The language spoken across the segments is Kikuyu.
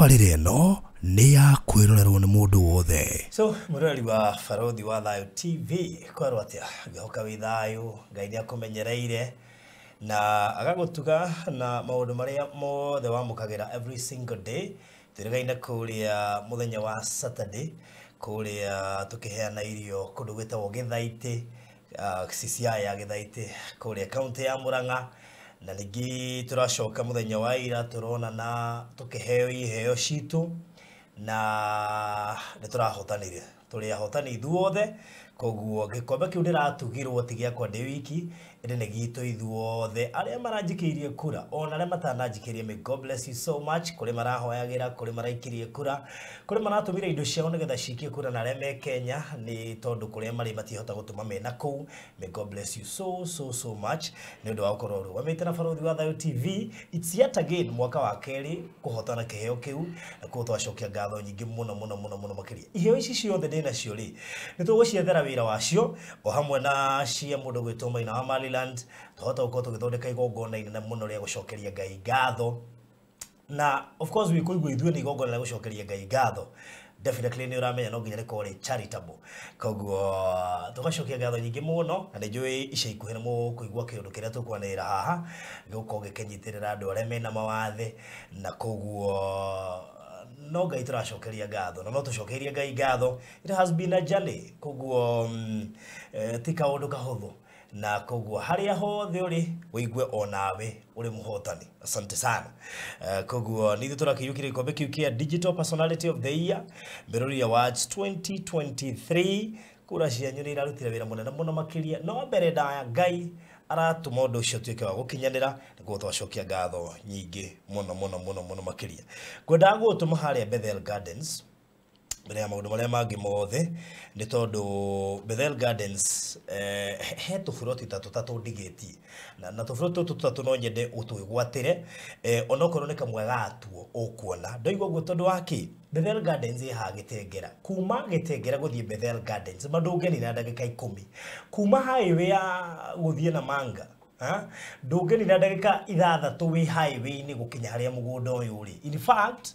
Tabarĩra ĩno nĩ ya kwĩrorerwo nĩ mũndũ wothe. So mũroreri wa Barũthi wa Thayũ TV, kwerwo atĩa? Ngĩhoka wĩ thayũ, Ngai nĩ akũmenyereire na agagũtuga na maũndũ marĩa mothe wamũkagĩra every single day. Twĩrĩgaine kũrĩa mũthenya wa Saturday, kũrĩa tũkĩheana irio kũndũ gwĩtagwo Gĩthaitĩ, CCI ya Gĩthaitĩ kũrĩa kaũntĩ ya Murang'a. Na ningĩ tũracoka mũthenya wa ira tũronana tũkĩheo iheo citũ na nĩ tũrahotanire, tũrĩ ahotani ithuothe. Koguo gĩkombe kĩu ndĩratugirwo ti gĩakwa ndĩ wiki, ĩndĩ nĩ gitũ ithuothe arĩa maranjikĩirie kura ona arĩa matananjikĩirie. May God bless you so much. Kũrĩ marahoyagĩra, kũrĩ maraikirie kura, kũrĩ maratũmire indo ciao nĩgetha cikie kura, na arĩa me Kenya nĩ tondũ kũrĩa marĩ matihota gũtũma mena kũu. May God bless you so so so much nĩ ũndũ wa gũkorwo ũrũgamĩte na Barũthi wa Thayũ TV. It's yet again mwaka wa kerĩ kũhotana kĩheo kĩu, na koguo twacokia ngatho nyingĩ mũno mũno mũno mũno makĩria. Iheo ici ciothe ndĩ nacio rĩ, nĩ tũgũciethera wĩra wacio o hamwe na cia mũndũ gwĩtwo Maina wa Maryland, tũhota gũkorwo tũgĩthondeka igongona inene mũno rĩa gũcokeria Ngai ngatho. Na of course wĩ kũigua ithuĩ nĩ igongona rĩa gũcokeria Ngai ngatho, definitely nĩ ũramenya no nginya rĩkorwo rĩ charitable. Koguo tũgacokia ngatho nyingĩ mũno, na nĩ njũĩ ica ikuhĩ nĩ mũkũigua kĩũndũ kĩrĩa tũkwanĩrĩra haha gĩgũkorwo gĩkĩnyitĩrĩra andũ arĩa mena mawathe, na koguo no Ngai tũracokeria ngatho, na no tũcokerie Ngai ngatho. It has been a journey, koguo ti kaũndũ kahũthũ, na koguo harĩa hothe ũrĩ ũigue onawe ũrĩ mũhotani. Asante sana. Koguo nĩ ithuĩ tũrakĩiyũkirie gĩkombe kĩu kĩa Digital Personality of the Year Beruri Awards 2023. Kura cianyu nĩ irarutire wĩra mũnene mũno makĩria, no mbere ndaya Ngai aratũma ũndũ ũcio ũtuĩke wa gũkinyanĩra, nĩguo twacokia ngatho nyingĩ mũno mũno mũno mũno makĩria. Ngwendaga gũgũtũma harĩa Bethel Gardens mbere ya maũndũ marĩa mangĩ mothe, nĩ tondũ Bethel Gardens he tũburoti tũtatũ ndigĩtie, na tũburoti tũtũ tũtatũ no nyende ũtwĩgwatĩre, onokorwo nĩ kamwe gatuo ũkuona. Ndoigua ũguo tondũ wa kĩ? Bethel Gardens ĩ haha Gĩtengera. Kuma Gĩtengera gũthiĩ Bethel Gardens ndũngĩnina na ndagĩka 10. Kuma highway ya gũthiĩ Namanga, ndũngĩnina ndagĩka 6 wĩ highway-inĩ gũkinya harĩa mũgũnda ũyũ ũrĩ. In fact,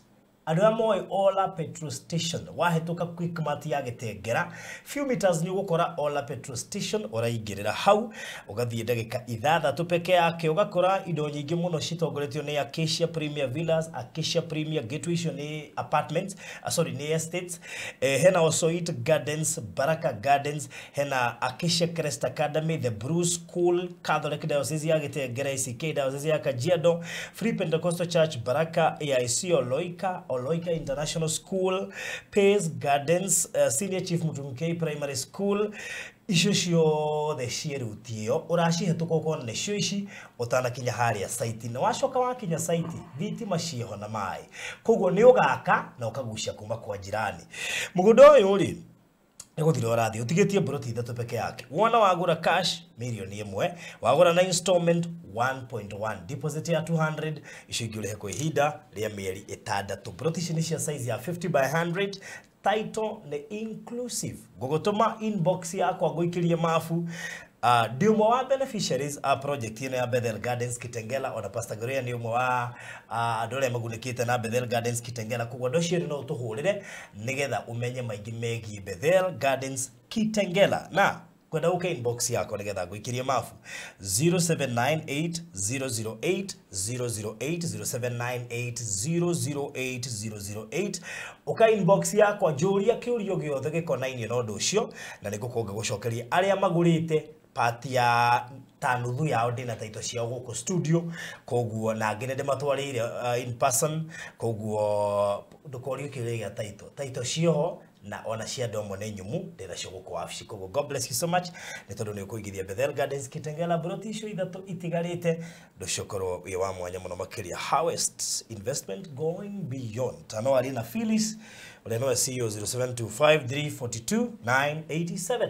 andũ arĩa moĩ Ola petrol station, wahĩtũka Quickmart ya Gĩtengera few meters nĩ ũgũkora Ola petrol station, ũraingĩrĩra hau ũgathiĩ ndagĩka 6 peke yake, ũgakora indo nyingĩ mũno citongoretio nĩ Acacia Premier Villas, Acacia Premier Gateway, icio nĩ apartments, sorry, nĩ estates. Hena Osoit Gardens, Baraka Gardens, hena Acacia Crest Academy, The Bruce School, Catholic Diocese ya Gĩtengera, ACK Diocese ya Kajiado, Free Pentecostal Church Baraka, AIC Oloika, Oloika International School, Pace Gardens, Senior Chief Mutumkei Primary School. Icio ciothe ciĩ ĩyo ũracihĩtũka ũkona nĩcio ici ũtanakinya harĩa site, na wacoka wakinya site thitima ciĩho na maĩ, koguo nĩ ũgaka na ũkagucia kuma kwa jirani. Mũgũnda ũyũ rĩ nĩ gũthira ũrathiĩ ũtigĩtie mburoti 3 peke yake. Wona wagũra cash mirioni 1, wagũra na installment 1.1, deposit ya 200, icio ingĩ ũrĩhe kwa ihinda rĩa mĩeri 6. Mburoti ici nĩ cia size ya 50 by 100, title nĩ inclusive. Ngũgũtũma inbox yakwa ngũikĩrie mabu. Ndi ũmwe wa beneficiaries a project ĩno ya Bethel Gardens Kitengela, ona Pastor Gloria nĩ ũmwe wa andũ arĩa magunĩkĩte na Bethel Gardens Kitengela. Koguo andũ acio no ũtũhũrĩre nĩgetha ũmenye maingĩ megiĩ Bethel Gardens Kitengela. Na kwenda ũke inbox yakwa nĩgetha ngũikĩrie mabu 0798 008 008, 0798 008 008. Ũka inbox yakwa njũria kĩũrio gĩothe gĩkonainie na ũndũ ũcio, na nĩngũkorwo ngĩgũcokeria. Arĩa magũrĩte pati ya ta nuthu yao ndĩna taito ciao gũkũ studio, koguo na angĩ nĩ ndĩmatwarĩire in person, koguo ndũkorio kĩũria gĩa taito, taito cioho na ona cia andũ amwe nĩ nyũmũ ndĩnacio gũkũ wabici. Koguo God bless you so much nĩ tondũ nĩ ũkũigithia Bethel Gardens Kitengela mburoti icio 3 itigarĩte, ũndũ ũcio ũkorwo wĩ wa mwanya mũno makĩria. Harvest Investment going beyond. Tano arie na Phyllis ũrĩa nĩwe CEO 0725 342 987.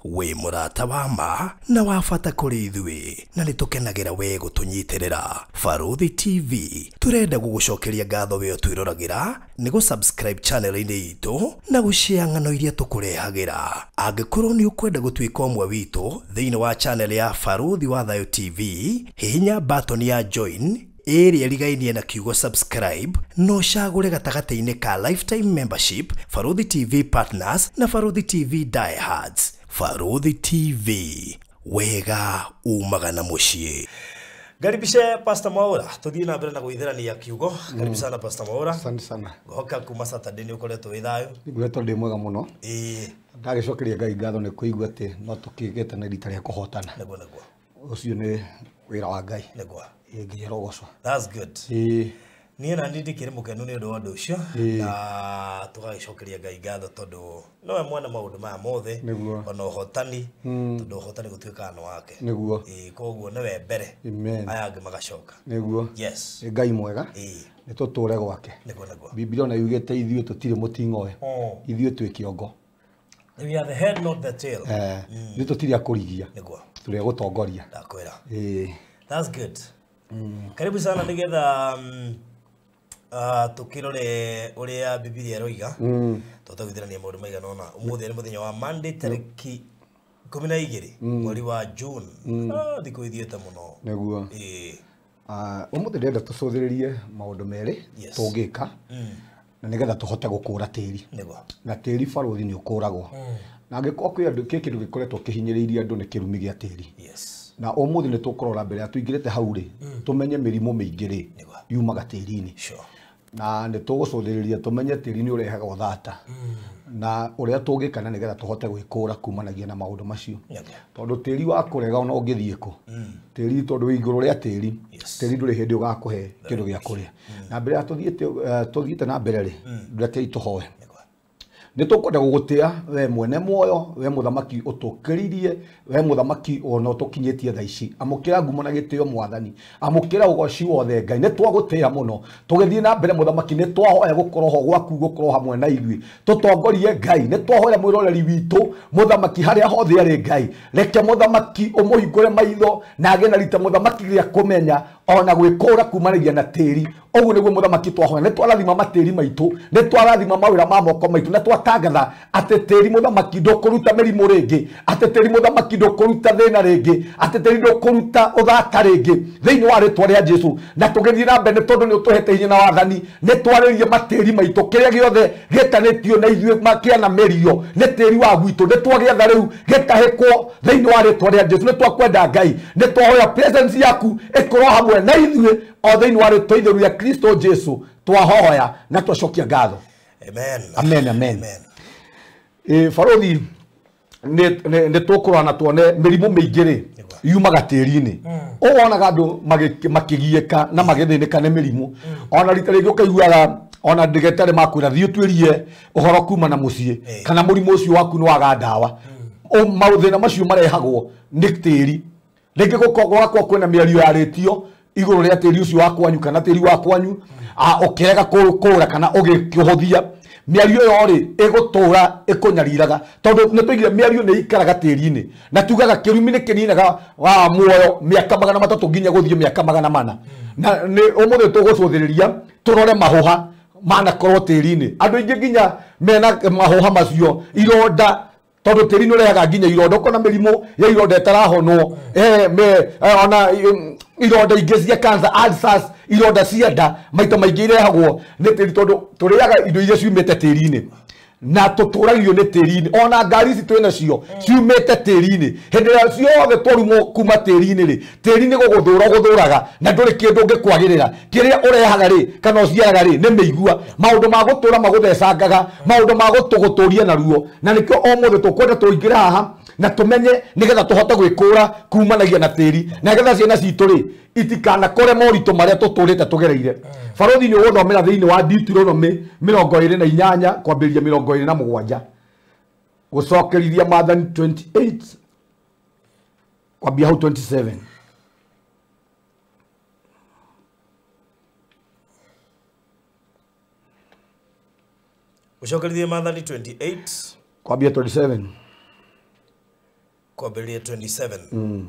Wĩ mũrata wa ma na wa bata kũrĩ ithuĩ, na nĩ tũkenagĩra we gũtũnyitĩrĩra. Barũthi TV tũrenda gũgũcokeria ngatho we ũtwĩroragĩra nĩ gũ-subscribe channel-inĩ itũ na gũshare ng'ano iria tũkũrehagĩra. Angĩkorwo nĩ ũkwenda gũtuĩka ũmwe witũ thĩinĩ wa channel ya Barũthi wa Thayũ TV, hihinya button ya join ĩrĩa ĩrigainie na kiugo subscribe no ũcagũre gatagatĩ-inĩ ka lifetime membership, Barũthi TV Partners na Barũthi TV Diehards. Barũthi TV, wega umaga na mũciĩ. Ngaribishe Pastor Mwaura, tuthiĩ na mbere na gwĩthĩrania kiugo. Karibu sana Pastor Mwaura. Asante sana. Ngohoka kuma Saturday nĩ ũkoretwo wĩ thayũ. Ngoretwo ndĩ mwega mũno. Ĩĩ. Ndagĩcokeria Ngai ngatho nĩ kũigua atĩ no tũkĩgĩte na rita rĩa kũhotana. Nĩguo nĩguo. Ũcio nĩ wĩra wa Ngai. Nĩguo. Ĩĩ, Ngai arogocwo. That's good. Ĩĩ. Niĩ na niĩ ndikĩrĩ mũkenu nĩ ũndũ wa ũndũ ũcio na tũgagĩcokeria Ngai ngatho tondũ nowe mwene maũndũ maya mothe ona ũhotani tondũ ũhotani gũtuĩkaga nĩ wake. Nĩguo. Ĩĩ, koguo nĩwe mbere. Amen. Aya angĩ magacoka. Nĩguo. Yes. Ngai mwega. Ĩĩ. Nĩ tũtũre gwake. Nĩguo nĩguo. Bibilia ona yugĩte ithuĩ tũtirĩ mũting'oe. Ithuĩ twĩ kĩongo. We are the head, not the tail. Ithuĩ tũtirĩ a kũrigia. Nĩguo. Tũrĩ a gũtongoria. Ndakwĩra. Ĩĩ. That's good. Karibu sana nĩgetha tukirore uria Bibilia ĩroiga tũtagwithĩrania maũndũ maigana ũna. Ũmũthĩ nĩ mũthenya wa Monday tarĩki 12 mweri wa June. Thikũ ithiĩte mũno. Nĩguo. Ĩĩ. Ũmũthĩ ndĩrenda tũcũthĩrĩrie maũndũ merĩ tũngĩka na nĩgetha tũhote gũkũra tĩri. Nĩguo. Na tĩri barũthi nĩ ũkũragwo. Na angĩkorwo kwĩ andũ kĩ kĩndũ gĩkoretwo kĩhinyĩrĩirie andũ nĩ kĩrumi gĩa tĩri. Yes. Na ũmũthĩ nĩ tũkũrora mbere ya tũingĩrĩte hau rĩ tũmenye mĩrimũ mĩingĩ rĩ yumaga tĩri-inĩ. Sure. Na nĩ tũgũcũthĩrĩria tũmenye tĩri nĩ ũrehaga ũthata na ũrĩa tũngĩka na nĩgetha tũhote gwĩkũra kumanagia na maũndũ macio. Tondũ tĩri wa kũrega ona ũngĩthiĩ kũ tĩri tondũ wĩ igũrũ rĩa tĩri tĩri ndũrĩ hĩndĩ ũgakũhe kĩndũ gĩa kũrĩa. Na mbere ya tũthiĩte na mbere rĩ rekei tũhoe. Nĩ tũkwenda gũgũtĩa we mwene muoyo, we mũthamaki ũtũkĩririe, we mũthamaki ona ũtũkinyĩtie thaa ici. Amũkĩra ngumo na gĩtĩo mwathani, amũkĩra ũgoci wothe Ngai. Nĩ twagũtĩa mũno tũgĩthiĩ na mbere mũthamaki, nĩ twahoya gũkorwo ho gwaku, gũkorwo hamwe na ithuĩ, tũtongorie Ngai. Nĩ twahoya mwĩroreri witũ mũthamaki harĩa hothe arĩ Ngai, reke mũthamaki ũmũhingũre maitho na agĩe na rita mũthamaki rĩa kũmenya ona gwĩkũra kumanagia na tĩri. Ũguo nĩguo mũthamaki twahoya. Nĩ twarathima matĩri maitũ, nĩ twarathima mawĩra ma moko maitũ, na twatangatha atĩ tĩri mũthamaki ndũkũruta mĩrimũ rĩngĩ, atĩ tĩri mũthamaki ndũkũruta thĩna rĩngĩ, atĩ tĩri ndũkũruta ũthata rĩngĩ thĩinĩ wa rĩtwa rĩa Jesũ. Na tũgĩthiĩ na mbere tondũ nĩ ũtũhete hinya na wathani, nĩ twarĩrie matĩri maitũ kĩrĩa gĩothe gĩtanĩtio na ithuĩ kĩanamerio nĩ tĩri wa gwitũ, nĩ twagĩatha rĩu gĩtahĩkwo thĩinĩ wa rĩtwa rĩa Jesũ. Nĩ twakwenda Ngai, nĩ twahoya presence yaku ĩkorwo hamwe na ithuĩ o thĩinĩ wa rĩtwa itheru rĩa Kristo Jesu twahoya na twacokia ngatho. Amen. Amen, amen. Barothi nĩ tũkũrora na tuone mĩrimũ mĩingĩ rĩ yumaga tĩri-inĩ. Ũwonaga andũ makĩgiĩka na magĩthĩnĩka nĩ mĩrimũ. Ona rita rĩngĩ ũkaiguaga ona ndagĩtarĩ makwĩra thiĩ ũtuĩrie ũhoro kuma na mũciĩ kana mũrimũ ũcio waku nĩ waga ndawa. Maũthĩna macio marehagwo nĩ tĩri. Rĩngĩ gũgakorwo kwĩna mĩario yarĩtio igũrũ rĩa tĩri ũcio wa kwanyu kana tĩri wa kwanyu ũkĩrega kũũra kana ũgĩkĩhũthia. Mĩario ĩyo rĩ ĩgũtũra ĩkũnyariraga tondũ nĩ tũigire mĩario nĩ ikaraga tĩri-inĩ, na tugaga kĩrumi nĩ kĩninaga wa muoyo mĩaka 300 nginya gũthiĩ mĩaka 400. Na nĩ ũmũthĩ tũgũcũthĩrĩria tũrore mahũha manakorwo tĩri-inĩ. Andũ aingĩ nginya mena mahũha macio ironda, tondũ tĩri nĩ ũrehaga nginya ironda. Ũkona mĩrimũ ya ironda ĩtarahonwo, ona ironda ingĩ cia cancer, ulcers, ironda cia nda maita maingĩ irehagwo nĩ tĩri tondũ tũrĩaga indo iria ciumĩte tĩri-inĩ na tũtũragio nĩ tĩri-inĩ. Ona ngari ici twĩnacio ciumĩte tĩri-inĩ. Hĩndĩ ĩrĩa ciothe twarumwo kuma tĩri-inĩ rĩ, tĩri nĩ gũgũthũra ũgũthũraga na ndũrĩ kĩndũ ũngĩkwagĩrĩra. Kĩrĩa ũrehaga rĩ kana ũciaraga rĩ nĩ mĩigua, maũndũ ma gũtũra magũthecangaga, maũndũ ma gũtũgũtũria naruo. Na nĩkĩo ũmũthĩ tũkwenda tũingĩre haha na tũmenye nĩgetha tũhote gwĩkũra kumanagia na tĩri, na nĩgetha ciana citũ rĩ itikanakore moritũ marĩa tũtũrĩte tũgereire. Barothi nĩ ũgũthomera thĩinĩ wa Deuteronomy 28 kwambĩrĩria 27 gũcokerithia Maathani 28 kwambia hau 27. Gũcokerithia Maathani 28 kwambia 27 kwambĩrĩria 27.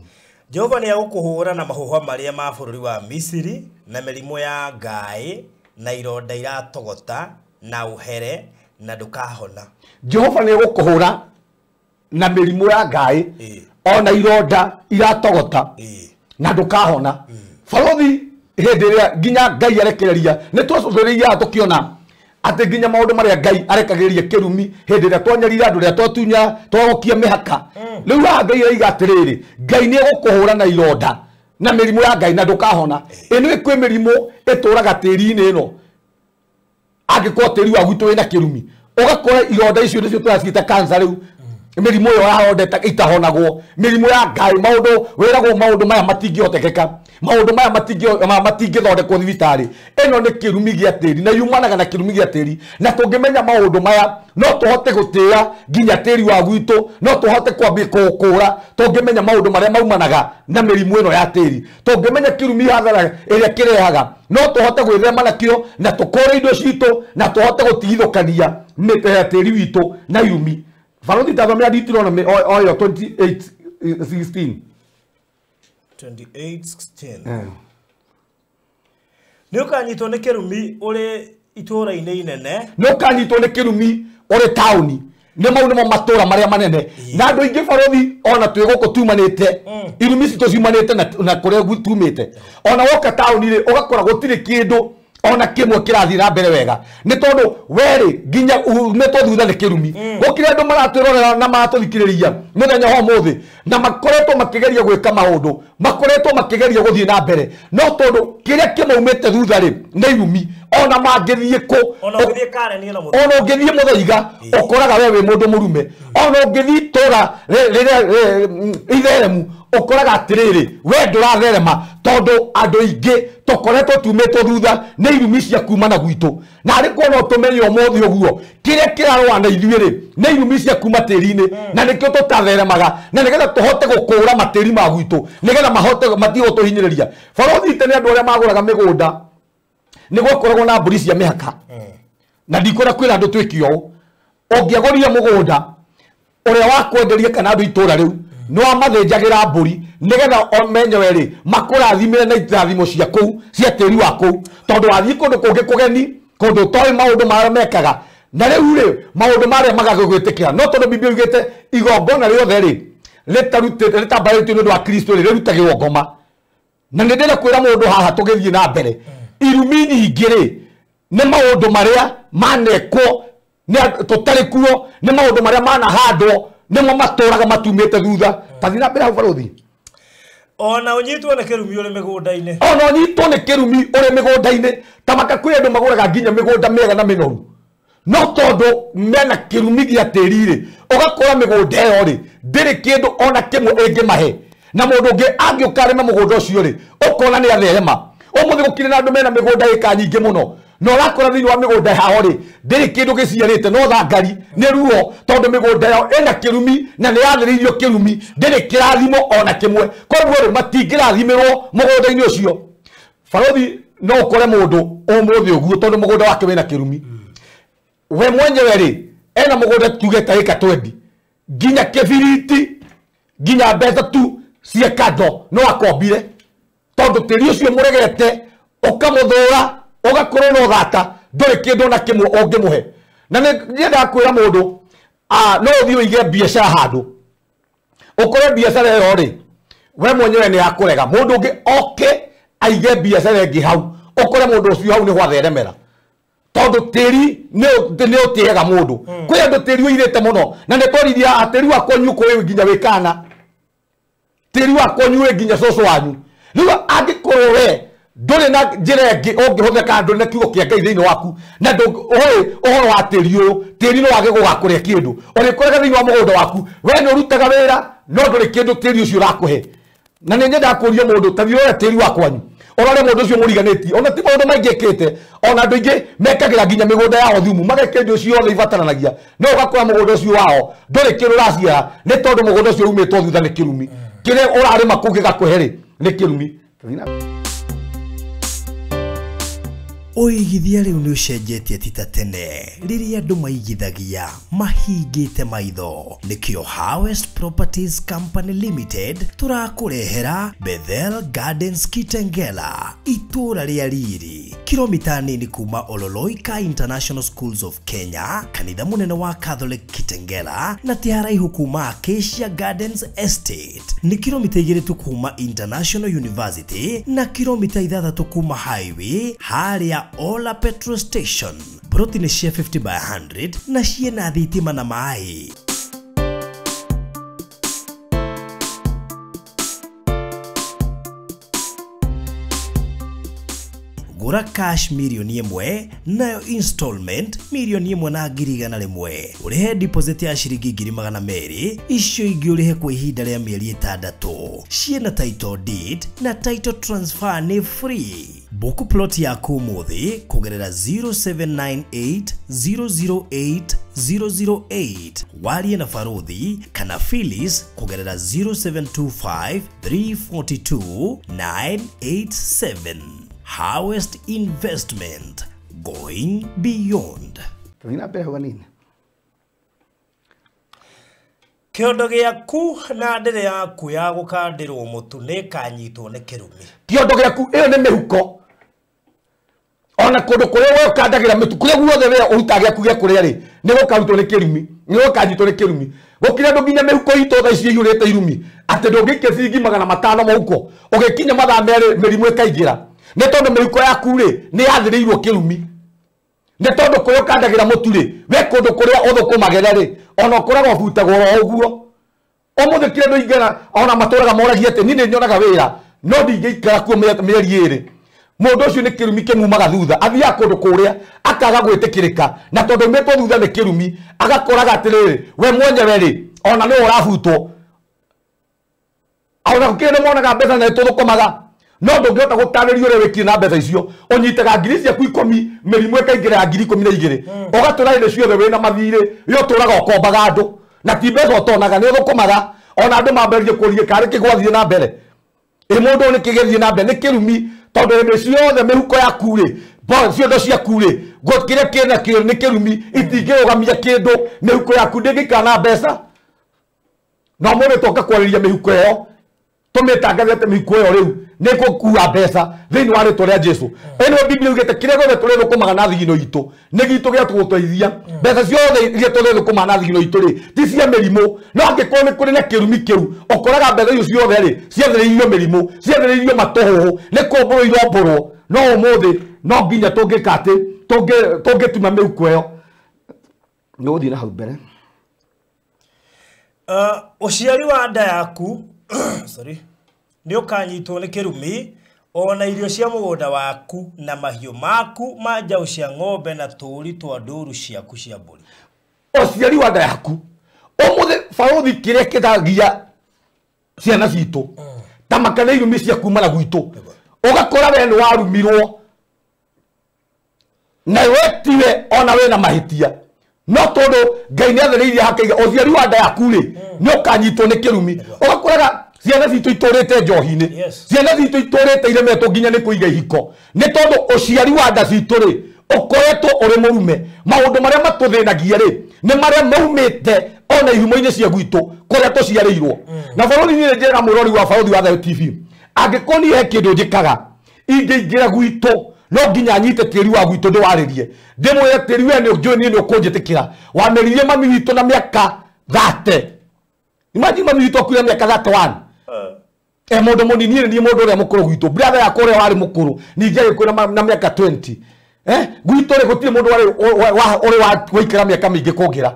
Jehova nĩ egũkũhũũra na mahũha marĩa ma bũrũri wa Misiri na mĩrimũ ya ngaĩ na ironda iratogota na ũhere na ndũkahona. Jehova nĩ egũkũhũũra na mĩrimũ ya ngaĩ ona ironda iratogota na ndũkahona. Barothi hĩndĩ ĩrĩa nginya Ngai arekereria nĩ twacũthĩrĩria tũkĩona atĩ nginya maũndũ marĩa Ngai arekagĩrĩria kĩrumi hĩndĩ ĩrĩa twanyarira andũ rĩrĩa twatunya twagokia mĩhaka. Rĩu haha Ngai araiga atĩrĩrĩ, Ngai nĩ egũkũhũra na ironda na mĩrimũ ya Ngai na ndũkahona. Ĩno kwĩ mĩrimũ ĩtũraga tĩri-inĩ ĩno, angĩkorwo tĩri wa gwitũ wĩna kĩrumi ũgakora ironda icio nĩcio tũraciĩta cancer. Rĩu mĩrimũ ĩyo ya ronda ĩtahonagwo, mĩrimũ ya Ngai, maũndũ wĩragwo maũndũ maya matingĩhotekeka, maũndũ maya matingĩthondekwo thibitarĩ. Ĩno nĩ kĩrumi gĩa tĩri na yumanaga na kĩrumi gĩa tĩri, na tũngĩmenya maũndũ maya no tũhote gũtĩĩa nginya tĩri wa gwitũ, no tũhote kwambia kũũkũra tũngĩmenya maũndũ marĩa maumanaga na mĩrimũ ĩno ya tĩri. Tũngĩmenya kĩrumi hathara ĩrĩa kĩrehaga no tũhote gwĩthema nakĩo na tũkũre indo citũ na tũhote gũtigithũkania tĩri witũ na irumi. Barothi tathomera Deuteronomy oyo 28:16. 28:16. Nĩ ũkanyitwo nĩ kĩrumi ũrĩ itũũra-inĩ inene. Nĩ ũkanyitwo nĩ kĩrumi ũrĩ taũni. Nĩ mau nĩmo matũũra marĩa manene. Na andũ aingĩ barothi ona twĩ gũkũ tumanĩte, irumi citũ ciumanĩte na kũrĩa tumĩte. Ona woka taũni rĩ, ũgakora gũtirĩ kĩndũ ona kĩmwe kĩrathiĩ na mbere wega, nĩ tondũ werĩ nginya umĩtwo thutha nĩ kĩrumi. Gũkĩrĩ andũ maratwĩrorera na maratũthikĩrĩria mũthenya wa ũmũthĩ na makoretwo makĩgeria gwĩka maũndũ, makoretwo makĩgeria gũthiĩ na mbere, no tondũ kĩrĩa kĩmaumĩte thutha rĩ nĩ irumi. Ona mangĩthiĩ kũ, ona ũngĩthiĩ mũthaiga ũkoraga we wĩ mũndũ mũrume, ona ũngĩthiĩ itũũra rĩrĩa itheremu ũkoraga atĩrĩrĩ we ndũratherema, tondũ andũ aingĩ tũkoretwo tumĩtwo thutha nĩ irumi cia kuma na gwitũ. Na arĩ kuo no tũmenye ũmũthĩ ũguo kĩrĩa kĩrarũa na ithuĩ rĩ nĩ irumi cia kuma tĩri-inĩ, na nĩkĩo tũtatheremaga, na nĩgetha tũhote gũkũra matĩri ma gwitũ nĩgetha mahote matige gũtũhinyĩrĩria. Barothi tene andũ arĩa magũraga mĩgũnda nĩ gwakoragwo na mbũri cia mĩhaka, na ndikwenda kwĩra andũ twĩke ũũ. Ũngĩagũrire mũgũnda ũrĩa wakwenderia kana andũ itũũra rĩu no amathĩnjagĩra mbũri nĩgetha omenye werĩ makũrathimĩre na irathimo cia kũu cia tĩri wa kũu, tondũ wathiĩ kũndũ kũngĩ kũgeni, kũndũ ũtoĩ maũndũ marĩa mekaga, na rĩu rĩ maũndũ marĩa magagũgwĩtĩkĩra. No tondũ Biblia yugĩte igongona rĩothe rĩ rĩtambarĩtio nĩ ũndũ wa Kristo rĩ rĩrutagĩrwo ngoma. Na nĩ ndĩrenda kwĩra mũndũ haha tũgĩthiĩ na mbere, irumi nyingĩ rĩ nĩ maũndũ marĩa manekwo tũtarĩ kuo, nĩ maũndũ marĩa manahandwo nĩmo matũraga matumĩte thutha. Tathiĩ na mbere hau barothi. Ona ũnyitwo nĩ kĩrumi ũrĩ mĩgũnda-inĩ. Ona ũnyitwo nĩ kĩrumi ũrĩ mĩgũnda-inĩ. Ta maka kwĩ andũ magũraga nginya mĩgũnda mĩega na mĩnoru, no tondũ mena kĩrumi gĩa tĩri rĩ, ũgakora mĩgũnda ĩyo rĩ ndĩrĩ kĩndũ ona kĩmwe ĩngĩmahe, na mũndũ ũngĩ angĩũka arĩme mũgũnda ũcio rĩ ũkona nĩ atherema. Ũmũthĩ gũkirĩ na andũ mena mĩgũnda ĩka nyingĩ mũno, na ũrakora thĩinĩ wa mĩgũnda yao rĩ ndĩrĩ kĩndũ gĩciarĩte no thangari nĩ ruo, tondũ mĩgũnda yao ĩna kĩrumi na nĩ yathĩrĩirio kĩrumi, ndĩrĩ kĩrathimo ona kĩmwe. Koguo rĩ matingĩrathimĩrwo mũgũnda-inĩ ũcio. Barothi no ũkore mũndũ ũmũthĩ ũguo tondũ mũgũnda wake wĩna kĩrumi, we mwenyewe rĩ ena mũgũnda tuge ta ĩka 20 nginya kĩbiriti nginya mbeca tu cia kando no akombire, tondũ tĩri ũcio mũregete ũkamũthũra ũgakorwo na ũthata, ndũrĩ kĩndũ ona kĩmwe ũngĩmũhe. Na nĩ nyendaga kwĩra mũndũ no ũthiĩ ũige biacara handũ ũkore biacara ĩyo rĩ we mwenyewe nĩ yakũrega, mũndũ ũngĩ oke aige biacara ĩngĩ hau, ũkore mũndũ ũcio hau nĩ gwatheremera, tondũ tĩri nĩ ũtĩaga mũndũ. Kwĩ andũ tĩri ũirĩte mũno, na nĩ twaririe tĩri wa kwanyu kũrĩ nginya wĩ kana, tĩri wa kwanyu wĩ nginya cũcũ wanyu. Rĩu angĩkorwo we ndũrĩ na njĩra ĩngĩ ũngĩhũthĩra, ndũrĩ na kiugo kĩa Ngai thĩinĩ waku, na ũĩ ũhoro wa tĩri ũyũ, tĩri no wage gũgakũrĩa kĩndũ. Ũrĩkoraga thĩinĩ wa mũgũnda waku we nĩ ũrutaga wĩra no ndũrĩ kĩndũ tĩri ũcio ũrakũhe. Na nĩ nyendaga kũria mũndũ ta thiĩ ũrore tĩri wa kwanyu, ũrore mũndũ ũcio mũriganĩtie. Ona ti maũndũ maingĩ ĩkĩte, ona andũ aingĩ mekagĩra nginya mĩgũnda yao thumu, magekĩra indo ciothe ibataranagia, no ũgakora mũgũnda ũcio wao ndũrĩ kĩndũ ũraciara, nĩ tondũ mũgũnda ũcio umĩtwo thutha nĩ kĩrumi. Kĩrĩa ũrarĩma kũu gĩgakũhe rĩ nĩ kĩrumi. Ũigithia rĩu nĩ ũcenjetie ti ta tene rĩrĩa andũ maigithagia mahingĩte maitho. Nĩkĩo Harvest Properties Company Limited tũrakũrehera Bethel Gardens Kitengela, itũũra rĩa riri, kilomita nini kuma Ololoika International Schools of Kenya, kanitha mũnene wa Catholic Kitengela, na ti haraihu kuma Acacia Gardens Estate. Nĩ kilomita 2 tu kuma International University na kilomita 6 kuma highway harĩa Ola Petrol Station. Broti nĩ cia 50 by 100 na ciĩna thitima na maĩ. Gũra cash 1,000,000 nayo installment 1,100,000. Ũrĩhe deposit ya ciringi 200,000, icio ingĩ ũrĩhe kwa ihinda rĩa mĩeri 6. Ciĩna title deed na title transfer nĩ free. Book plot yaku ũmũthĩ kũgerera 0798 008 008. Warie na Farodhi kana Phyllis kũgerera 0725 342 987. Harvest Investment, going beyond. Tũthiĩ mbere hau hanini. Kĩondo gĩaku na ndĩrĩ yaku ya gũkandĩrwo mũtu nĩĩkanyitwo nĩ kĩrumi. Kĩondo gĩaku ĩyo nĩ mĩhuko. Ona kũndũ kũrĩa we ũkandagĩra mĩtu, kũrĩa guothe we ũrutaga gĩaku gĩa kũrĩa rĩ, nĩ gũkarutwo nĩ kĩrumi, nĩ gũkanyitwo nĩ kĩrumi. Gũkĩrĩ andũ nginya mĩhuko itũ thaa ici ĩiyũrĩte irumi, atĩ ndũngĩikia ciringi 500 mũhuko, ũgĩkinya mathaa 2 mĩrimũ ĩkaingĩra. Nĩ tondũ mĩhuko yaku rĩ, nĩ yathĩrĩirwo kĩrumi. Nĩ tondũ kũrĩa ũkandagĩra mũtu rĩ, we kũndũ kũrĩa ũthũkũmagĩra rĩ, ona ũkoragwo ũbutagwo oro ũguo. Ũmũthĩ kĩrĩa andũ aingĩ ona matũraga moragia atĩ niĩ nĩ nyonaga wĩra, no ndingĩikara kuo mĩeri 2. Mũndũ ũcio nĩ kĩrumi kĩmumaga thutha, athiaga kũndũ kũrĩa akaga gwĩtĩkĩrĩka, na tondũ aumĩtwo thutha nĩ kĩrumi, agakoraga atĩrĩrĩ, we mwenyewe rĩ, ona nĩwe ũrabutwo. Ona gũkĩrĩ nĩ monaga mbeca na nĩtũthũkũmaga, no ndũngĩhota gũtarĩria ũrĩa wĩkire na mbeca icio. Ũnyitaga ngiri ciaku 10, mĩrimũ ĩkaingĩra ya ngiri 12, ũgatũra hĩndĩ ciothe wĩna mathirĩ, we ũtũraga ũkombaga andũ, na ti mbeca ũtonaga, nĩ ũthũkũmaga. Ona andũ mambĩrĩrie kũria karĩ kĩ gwathiĩ na mbere. Ĩ mũndũ ũyũ nĩ kĩ gĩthiĩ na mbere? Nĩ kĩrumi, tondũ hĩndĩ ciothe mĩhuko yaku rĩ, ciondo ciaku rĩ, kĩrĩa kĩna kĩo nĩ kĩrumi, itingĩrũgamia kĩndũ, mĩhuko yaku ndĩngĩikara na mbeca. Na ũmũthĩ tũka kwarĩria mĩhuko ĩyo, tũmĩtangathe atĩ mĩhuko ĩyo rĩu nĩ ĩgũkua mbeca thĩinĩ wa rĩtwa rĩa Jesũ. Ĩno Biblia yugĩte kĩrĩa gĩothe tũrĩthũkũmaga na thigino itũ nĩ gitũ gĩa gũtũteithia. Mbeca ciothe iria tũrĩthũkũmaga na thigino itũ rĩ, ti cia mĩrimũ. No angĩkorwo nĩ kũrĩ na kĩrumi kĩu, ũkoraga mbeca icio ciothe rĩ, ciathĩrĩirio mĩrimũ, ciathĩrĩirio matũhũhũ, nĩ kũmbũrwo irombũrwo. No ũmũthĩ no nginya tũngĩka atĩ, tũngĩtuma mĩhuko ĩyo. Nĩ ũgũthiĩ na hau mbere. Ũciari wa nda yaku, sorry, nĩ ũkanyitwo nĩ kĩrumi, ona irio cia mũgũnda waku na mahiũ maku ma njaũ cia ng'ombe na tũũri twa ndũũru ciaku cia mbũri. Ũciari wa nda yaku ũmũthĩ barothi kĩrĩa kĩthagia ciana citũ ta maka nĩ irumi cia kuma na gwitũ, ũgakora we nĩ warumirwo na we tiwe ona wĩna mahĩtia, no tondũ Ngai nĩ athereirie hakaiga ũciari wa nda yaku rĩ, nĩ ũkanyitwo nĩ kĩrumi. Ũgakoraga ciana citũ itũrĩte njohi-inĩ, ciana citũ itũrĩte iremetwo nginya nĩ kũiga ihiko, nĩ tondũ ũciari wa nda citũ rĩ, ũkoretwo ũrĩ mũrume. Maũndũ marĩa matũthĩnagia rĩ, nĩ marĩa maumĩte ona ihumo-inĩ cia gwitũ kũrĩa tũciarĩirwo. Na bũrũri niĩ njĩraga mũrori wa Barothi wa Thayũ TV, angĩkorwo niĩ he kĩndũ njĩkaga, ingĩingĩra gwitũ no nginya nyite tĩri wa gwitũ ndĩwarĩrie, ndĩmwĩre tĩri we nĩ njũĩ niĩ nĩ ũkũnjĩtĩkĩra. Wameririe mami witũ na mĩaka 30. Imagine mami witũ akuire mĩaka 31. Mũndũ mũnini niĩ mũndũ ũrĩa mũkũrũ gwitũ, brother yakwa ũrĩa warĩ mũkũrũ ningĩ agĩkũra na mĩaka 20. Gwitũ rĩ gũtirĩ mũndũ warĩ ũrĩ waikara mĩaka mĩingĩ kũngĩra.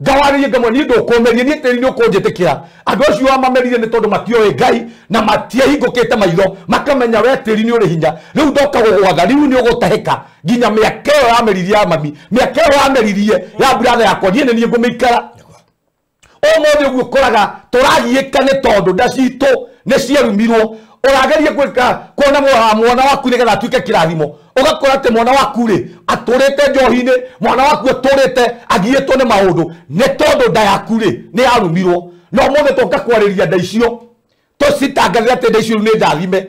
Ngawarĩrie ngamwĩra niĩ ndũkũmeria, niĩ tĩri nĩ ũkũnjĩtĩkĩra. Andũ acio wamamerire nĩ tondũ matioĩ Ngai na matiahingũkĩte maitho, makamenya we tĩri nĩ ũrĩ hinya. Rĩu ndoka gũgwatha, rĩu nĩ ũgũtahĩka nginya mĩaka ĩyo yameririe ya mami, mĩaka ĩyo yameririe ya brother yakwa, niĩ nĩ niĩ ngũmĩikara. Ũmũthĩ ũguo ũkoraga tũragiĩka nĩ tondũ nda citũ nĩ ciarumirwo. Ũrageria gwĩka kuona mwana waku nĩgetha atuĩke kĩrathimo, ũgakora atĩ mwana waku rĩ atũrĩte njohi-inĩ, mwana waku atũrĩte agiĩtwo nĩ maũndũ nĩ tondũ nda yaku rĩ nĩ yarumirwo. Na ũmũthĩ tũka kwarĩria nda icio, tũcitangathĩre atĩ nda icio nĩ ndathime.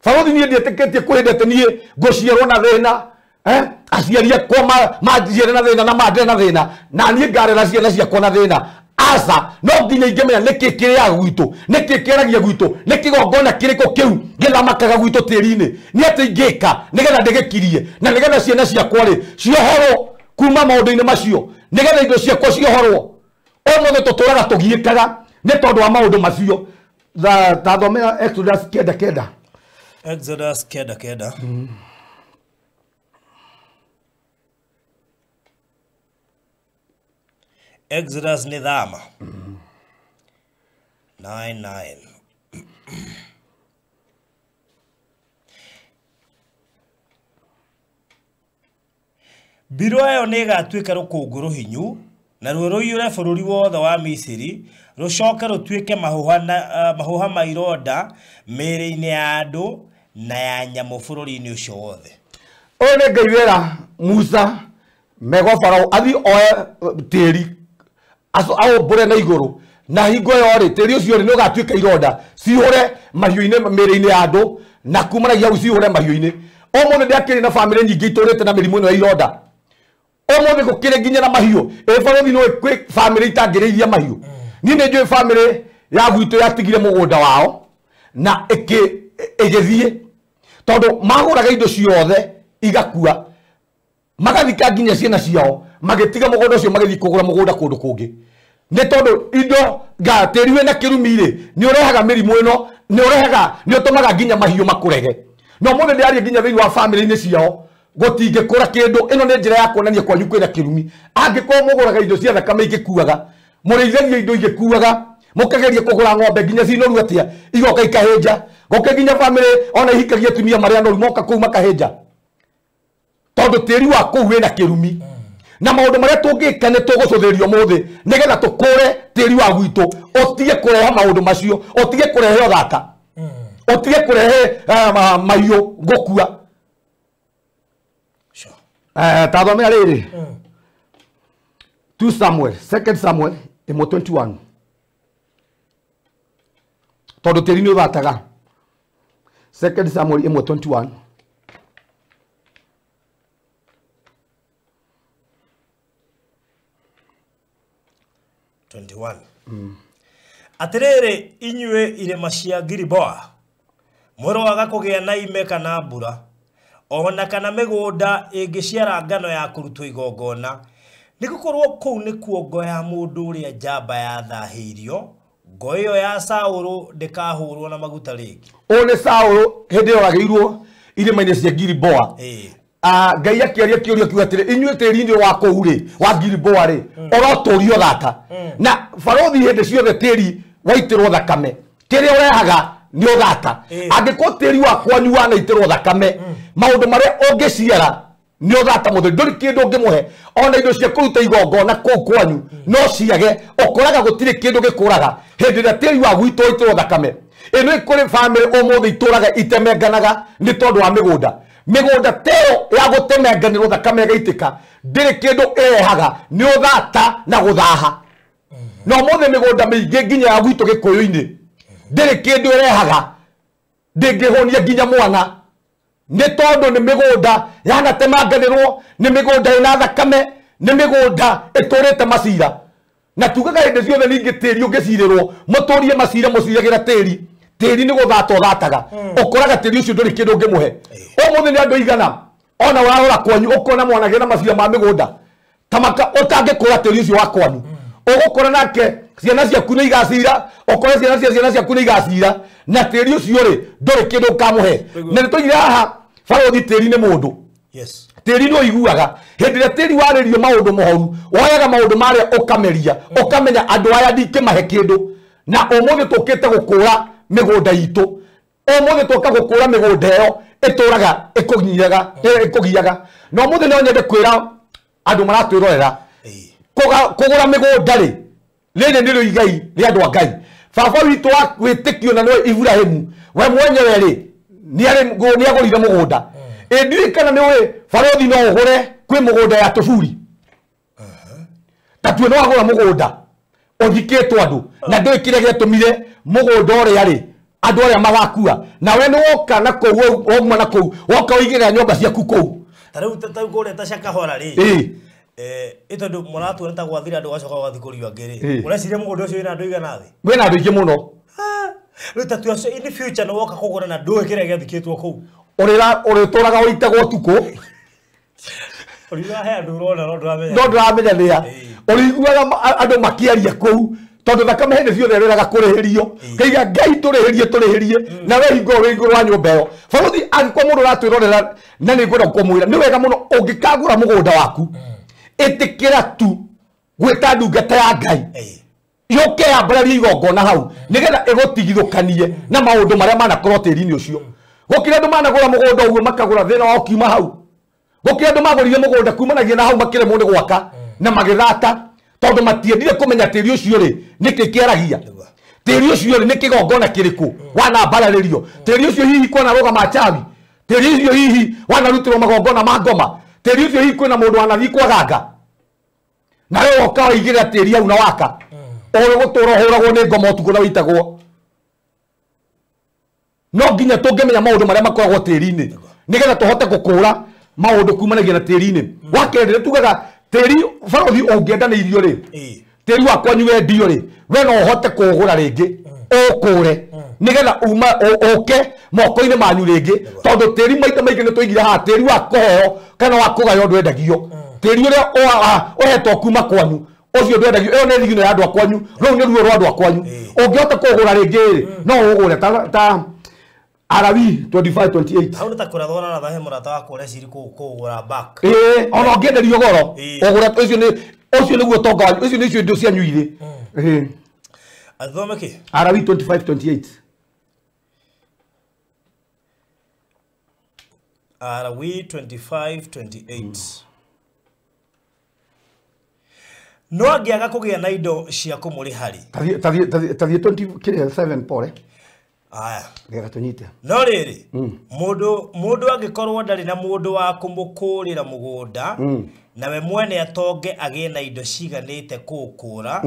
Barothi niĩ ndiĩtĩkĩtie kwĩhĩndete niĩ ngũciarwo na thĩna aciari akwa manjiare na thĩna na mandere na thĩna na niĩ ngarera ciana ciakwa na thĩna. Aca no nginya ingĩmenya nĩkĩ kĩrĩaga gwitũ, nĩkĩ kĩaragia gwitũ, nĩ kĩgongona kĩrĩkũ kĩu gĩthamakaga gwitũ tĩri-inĩ, nĩ atĩ ingĩka nĩgetha ndĩgĩkirie na nĩgetha ciana ciakwa rĩ ciohorwo kuma maũndũ-inĩ macio, nĩgetha indo ciakwa ciohorwo. Ũmũthĩ tũtũraga tũgiĩkaga nĩ tondũ wa maũndũ macio. Ta thomera Exodus 9:9. Exodus 9:9. Exodus nĩ thama 9:9. Mbirũ ĩyo nĩĩgatuĩka rũkũngũ rũhinyu, naruo rũiyũre bũrũri wothe wa Misiri, rũcoke rũtuĩke mahũha ma ironda mĩĩrĩ-inĩ ya andũ na ya nyamũ bũrũri-inĩ ũcio wothe. Ũyũ nĩ Ngai wera Musa megwa Farao athi oe tĩri aũmbũre na igũrũ, na hingo ĩyo rĩ tĩri ũcio rĩ nĩ ũgatuĩka ironda cihũre mahiũ-inĩ mĩĩrĩ-inĩ ya andũ na kumanagia hau cihũre mahiũ-inĩ. Ũmũthĩ ndĩakĩrĩ na bamĩrĩ nyingĩ itũrĩte na mĩrimũ ĩno ya ironda. Ũmũthĩ gũkĩrĩ nginya na mahiũ. Ĩ barothi no kwĩ bamĩrĩ itangĩrĩithia mahiũ. Niĩ nĩ njũĩ bamĩrĩ ya gwitũ yatigire mũgũnda wao na ĩgĩthiĩ tondũ magũraga indo ciothe igakua, magathika nginya ciana ciao, magĩtiga mũgũnda ũcio magĩthiĩ kũgũra mũgũnda kũndũ kũngĩ. Nĩ tondũ indo nga tĩri wĩna kĩrumi rĩ nĩ ũrehaga mĩrimũ ĩno, nĩ ũrehaga, nĩ ũtũmaga nginya mahiũ makũrege. No mũthĩ ndĩraria nginya thĩinĩ wa bamĩrĩ-inĩ ciao gũtingĩkũra kĩndũ. Ĩno nĩ njĩra ya kuonania kwanyu kwĩna kĩrumi. Angĩkorwo mũgũraga indo cia thakame igĩkuaga, mũrĩithagia indo igĩkuaga, mũkageria kũgũra ng'ombe nginya cinoru atĩa igoka ikahĩnja, gũkĩ nginya bamĩrĩ ona ihikagia atumia marĩa anoru moka kũu makahĩnja, tondũ tĩri wa kũu wĩna kĩrumi. Na maũndũ marĩa tũngĩka nĩ tũgũcũthĩrĩrio ũmũthĩ nĩgetha tũkũre tĩri wa gwitũ, ũtige kũrehe maũndũ macio, ũtige kũrehe ũthata, ũtige kũrehe mahiũ gũkua. Ta thomera rĩrĩ 2 Samuel, 2 Samuel 1:21. Tondũ tĩri nĩ ũthataga. 2 Samuel 1:21. Atĩrĩrĩ inyuĩ irĩma cia Giliboa, mũroaga kũgĩa na ime kana mbura, ona kana mĩgũnda ĩngĩciara ngano ya kũrutwo igongona, nĩgũkorwo kũu nĩkuo ngo ya mũndũ ũrĩa njamba yathahĩirio, ngo ĩyo ya Saũlũ ndĩkahũrwo na maguta rĩngĩ. Ũyũ nĩ Saũlũ hĩndĩ ĩyo oragĩirwo irĩma-inĩ cia Giliboa. Ngai akĩaria kĩũria kiuga atĩrĩ, inyuĩ tĩri-inĩ wa kũu rĩ wa Giliboa rĩ ũrotũrio thata. Na barothi hĩndĩ ciothe tĩri waitĩrwo thakame kĩrĩa ũrehaga nĩ ũthata. Angĩkorwo tĩri wa kwanyu wanaitĩrwo thakame, maũndũ marĩa ũngĩciara nĩ ũthata mũtheri, ndũrĩ kĩndũ ũngĩmũhe. Ona indo cia kũruta igongona kũu kwanyu no ciage, ũkoraga gũtirĩ kĩndũ gĩkũraga hĩndĩ ĩrĩa tĩri wa gwitũ waitĩrwo thakame. Ĩno kũrĩ bamĩrĩ ũmũthĩ itũraga itemenganaga nĩ tondũ wa mĩgũnda. Mĩgũnda teo ya gũtemenganĩrwo thakame ĩgaitĩka ndĩrĩ kĩndũ ĩrehaga, nĩ ũthata na gũthaha. Na ũmũthĩ mĩgũnda mĩingĩ nginya ya gwitũ gĩkũyũ-inĩ ndĩrĩ kĩndũ ĩrehaga, ndĩngĩhũnia nginya mwana, nĩ tondũ nĩ mĩgũnda yanatemanganĩrwo, nĩ mĩgũnda ĩna thakame, nĩ mĩgũnda ĩtũrĩte macira. Na tugaga hĩndĩ ciothe ningĩ tĩri ũngĩcirĩrwo mũtũrie macira, mũciragĩra tĩri. Tĩri nĩ gũthata ũthataga, ũkoraga tĩri ũcio ndũrĩ kĩndũ ũngĩmũhe. Ũmũthĩ nĩ andũ aigana ona ũrarora kwanyu ũkona mwanagĩa na macira ma mĩgũnda ta maka ũtangĩkũra tĩri ũcio wa kwanyu, ũgũkora nake ciana ciaku nĩ igacira, ũkore ciana cia ciana ciaku nĩ igacira, na tĩri ũcio rĩ ndũrĩ kĩndũ ũkamũhe. Na nĩ tũigire haha barothi tĩri nĩ mũndũ. Tĩri nĩ ũiguaga hĩndĩ ĩrĩa tĩri warĩrio maũndũ mohoru, woyaga maũndũ marĩa ũkameria, ũkamenya andũ aya ndingĩmahe kĩndũ. Na ũmũthĩ tũkĩte gũkũra mĩgũnda itũ, ũmũthĩ tũka gũkũra mĩgũnda ĩyo ĩtũraga ĩkũgiaga. Na ũmũthĩ no nyende kwĩra andũ maratwĩrorera, kũgũra mĩgũnda rĩ, rĩrĩ nĩrĩo igai rĩa andũ a Ngai. Baba witũ wa wĩtĩkio na nĩwe Iburahĩmu we mwenyewe rĩ nĩagũrire mũgũnda. Ĩ ndiũĩ kana nĩũĩ barothi no ũgũre kwĩ mũgũnda ya tũburi. Ta tue no wagũra mũgũnda ũthikĩtwo andũ, na ndũĩ kĩrĩa gĩatũmire mũgũnda ũrĩa rĩ andũ arĩa magakua na we nĩ woka na kũu wauma na kũu woka ũigĩrĩra nyũmba ciaku kũu ta rĩu ta rĩu kũrĩa ta Shakahola rĩ ĩ tondũ mũratuona ta gwathira andũ gacoka gũgathikũrio angĩ rĩ ũreciria mũgũnda ũcio wĩna andũ aigana thĩ wĩna andũ aingĩ mũno rĩu ta tu in the future nĩ woka kũgũra na ndũĩ kĩrĩa gĩathikĩtwo kũu ũrĩtũraga ũitagwo ũtukũ ũriuga he andũ ũrona no ndũramenya no ndũramenya nĩa ũrĩiguaga andũ makĩaria kũu tondũ thakame hĩndĩ ciothe ĩrĩraga kũrĩhĩrio kaiga Ngai tũrĩhĩrie tũrĩhĩrie na we hingo wĩ igũrũ wa nyũmba ĩyo barothi angĩkorwo mũndũ ũratwĩrorera na nĩ ngwenda kũmwĩra nĩ wega mũno ũngĩkagũra mũgũnda waku ĩtĩkĩra tu gwĩta ndungata ya Ngai yũke yambararie igongona hau nĩgetha ĩgũtigithũkanie na maũndũ marĩa manakorwo tĩri-inĩ ũcio gũkĩra andũ managũra mũgũnda ũguo makagũra thĩna wao kiuma hau gũkĩra andũ magũrire mũgũnda kumanagia na hau makĩremwo nĩ gwaka na magĩthata tondũ matiendire kũmenya tĩri ũcio rĩ nĩkĩ kĩaragia tĩri ũcio rĩ nĩ kĩgongona kĩrĩkũ wanambararĩrio tĩri ũcio hihi kwanarũgama chawi tĩri ũcio hihi wanarutĩrwo magongona ma ngoma tĩri ũcio hihi kwĩna mũndũ wanathiĩ kwaganga na rĩu woka waigĩrĩra tĩri hau na waka ũgũtũra ũhũragwo nĩ ngoma ũtukũ na wĩitagwo no nginya tũngĩmenya maũndũ marĩa makoragwo tĩri-inĩ nĩgetha tũhote gũkũra maũndũ kumanagia na tĩri-inĩ wa kerĩ nĩ tugaga tĩri barothi ũngĩenda nĩ irio rĩ tĩri wa kwanyu wendio rĩ we no ũhote kũũgũra rĩngĩ ũkũre nĩgetha uma ũke moko-inĩ manyu rĩngĩ tondũ tĩri maita maingĩ nĩ tũigire haha tĩri wa kũheo kana wa kũgaywo ndwendagio tĩri ũrĩa ũhetwo kuma kwanyu ũcio ndwendagio ĩyo nĩ thigino ya andũ a kwanyu rũu nĩ ruo rwa andũ a kwanyu ũngĩhota kũũgũra rĩngĩ rĩ no ũgũre ta Arawi 25 28 hau nĩ ta kũrathwo na ratha he mũrata wakwa ũreciri kũgũra back ona ũngĩenderio goro ũgũra ũcio nĩguo ũtonga wanyu ũcio nĩcio indo cianyu irĩ athome kĩ Arawi 25 28 Arawi 25 28 no angĩaga kũgĩa na indo cia kũmũrĩha rĩ tathiĩ 27 pole aya nĩgetha tũnyite no rĩrĩ mũndũ angĩkorwo ndarĩ na mũndũ wa kũmũkũrĩra mũgũnda nawe mwene atonge agĩe na indo ciganĩte kũũkũra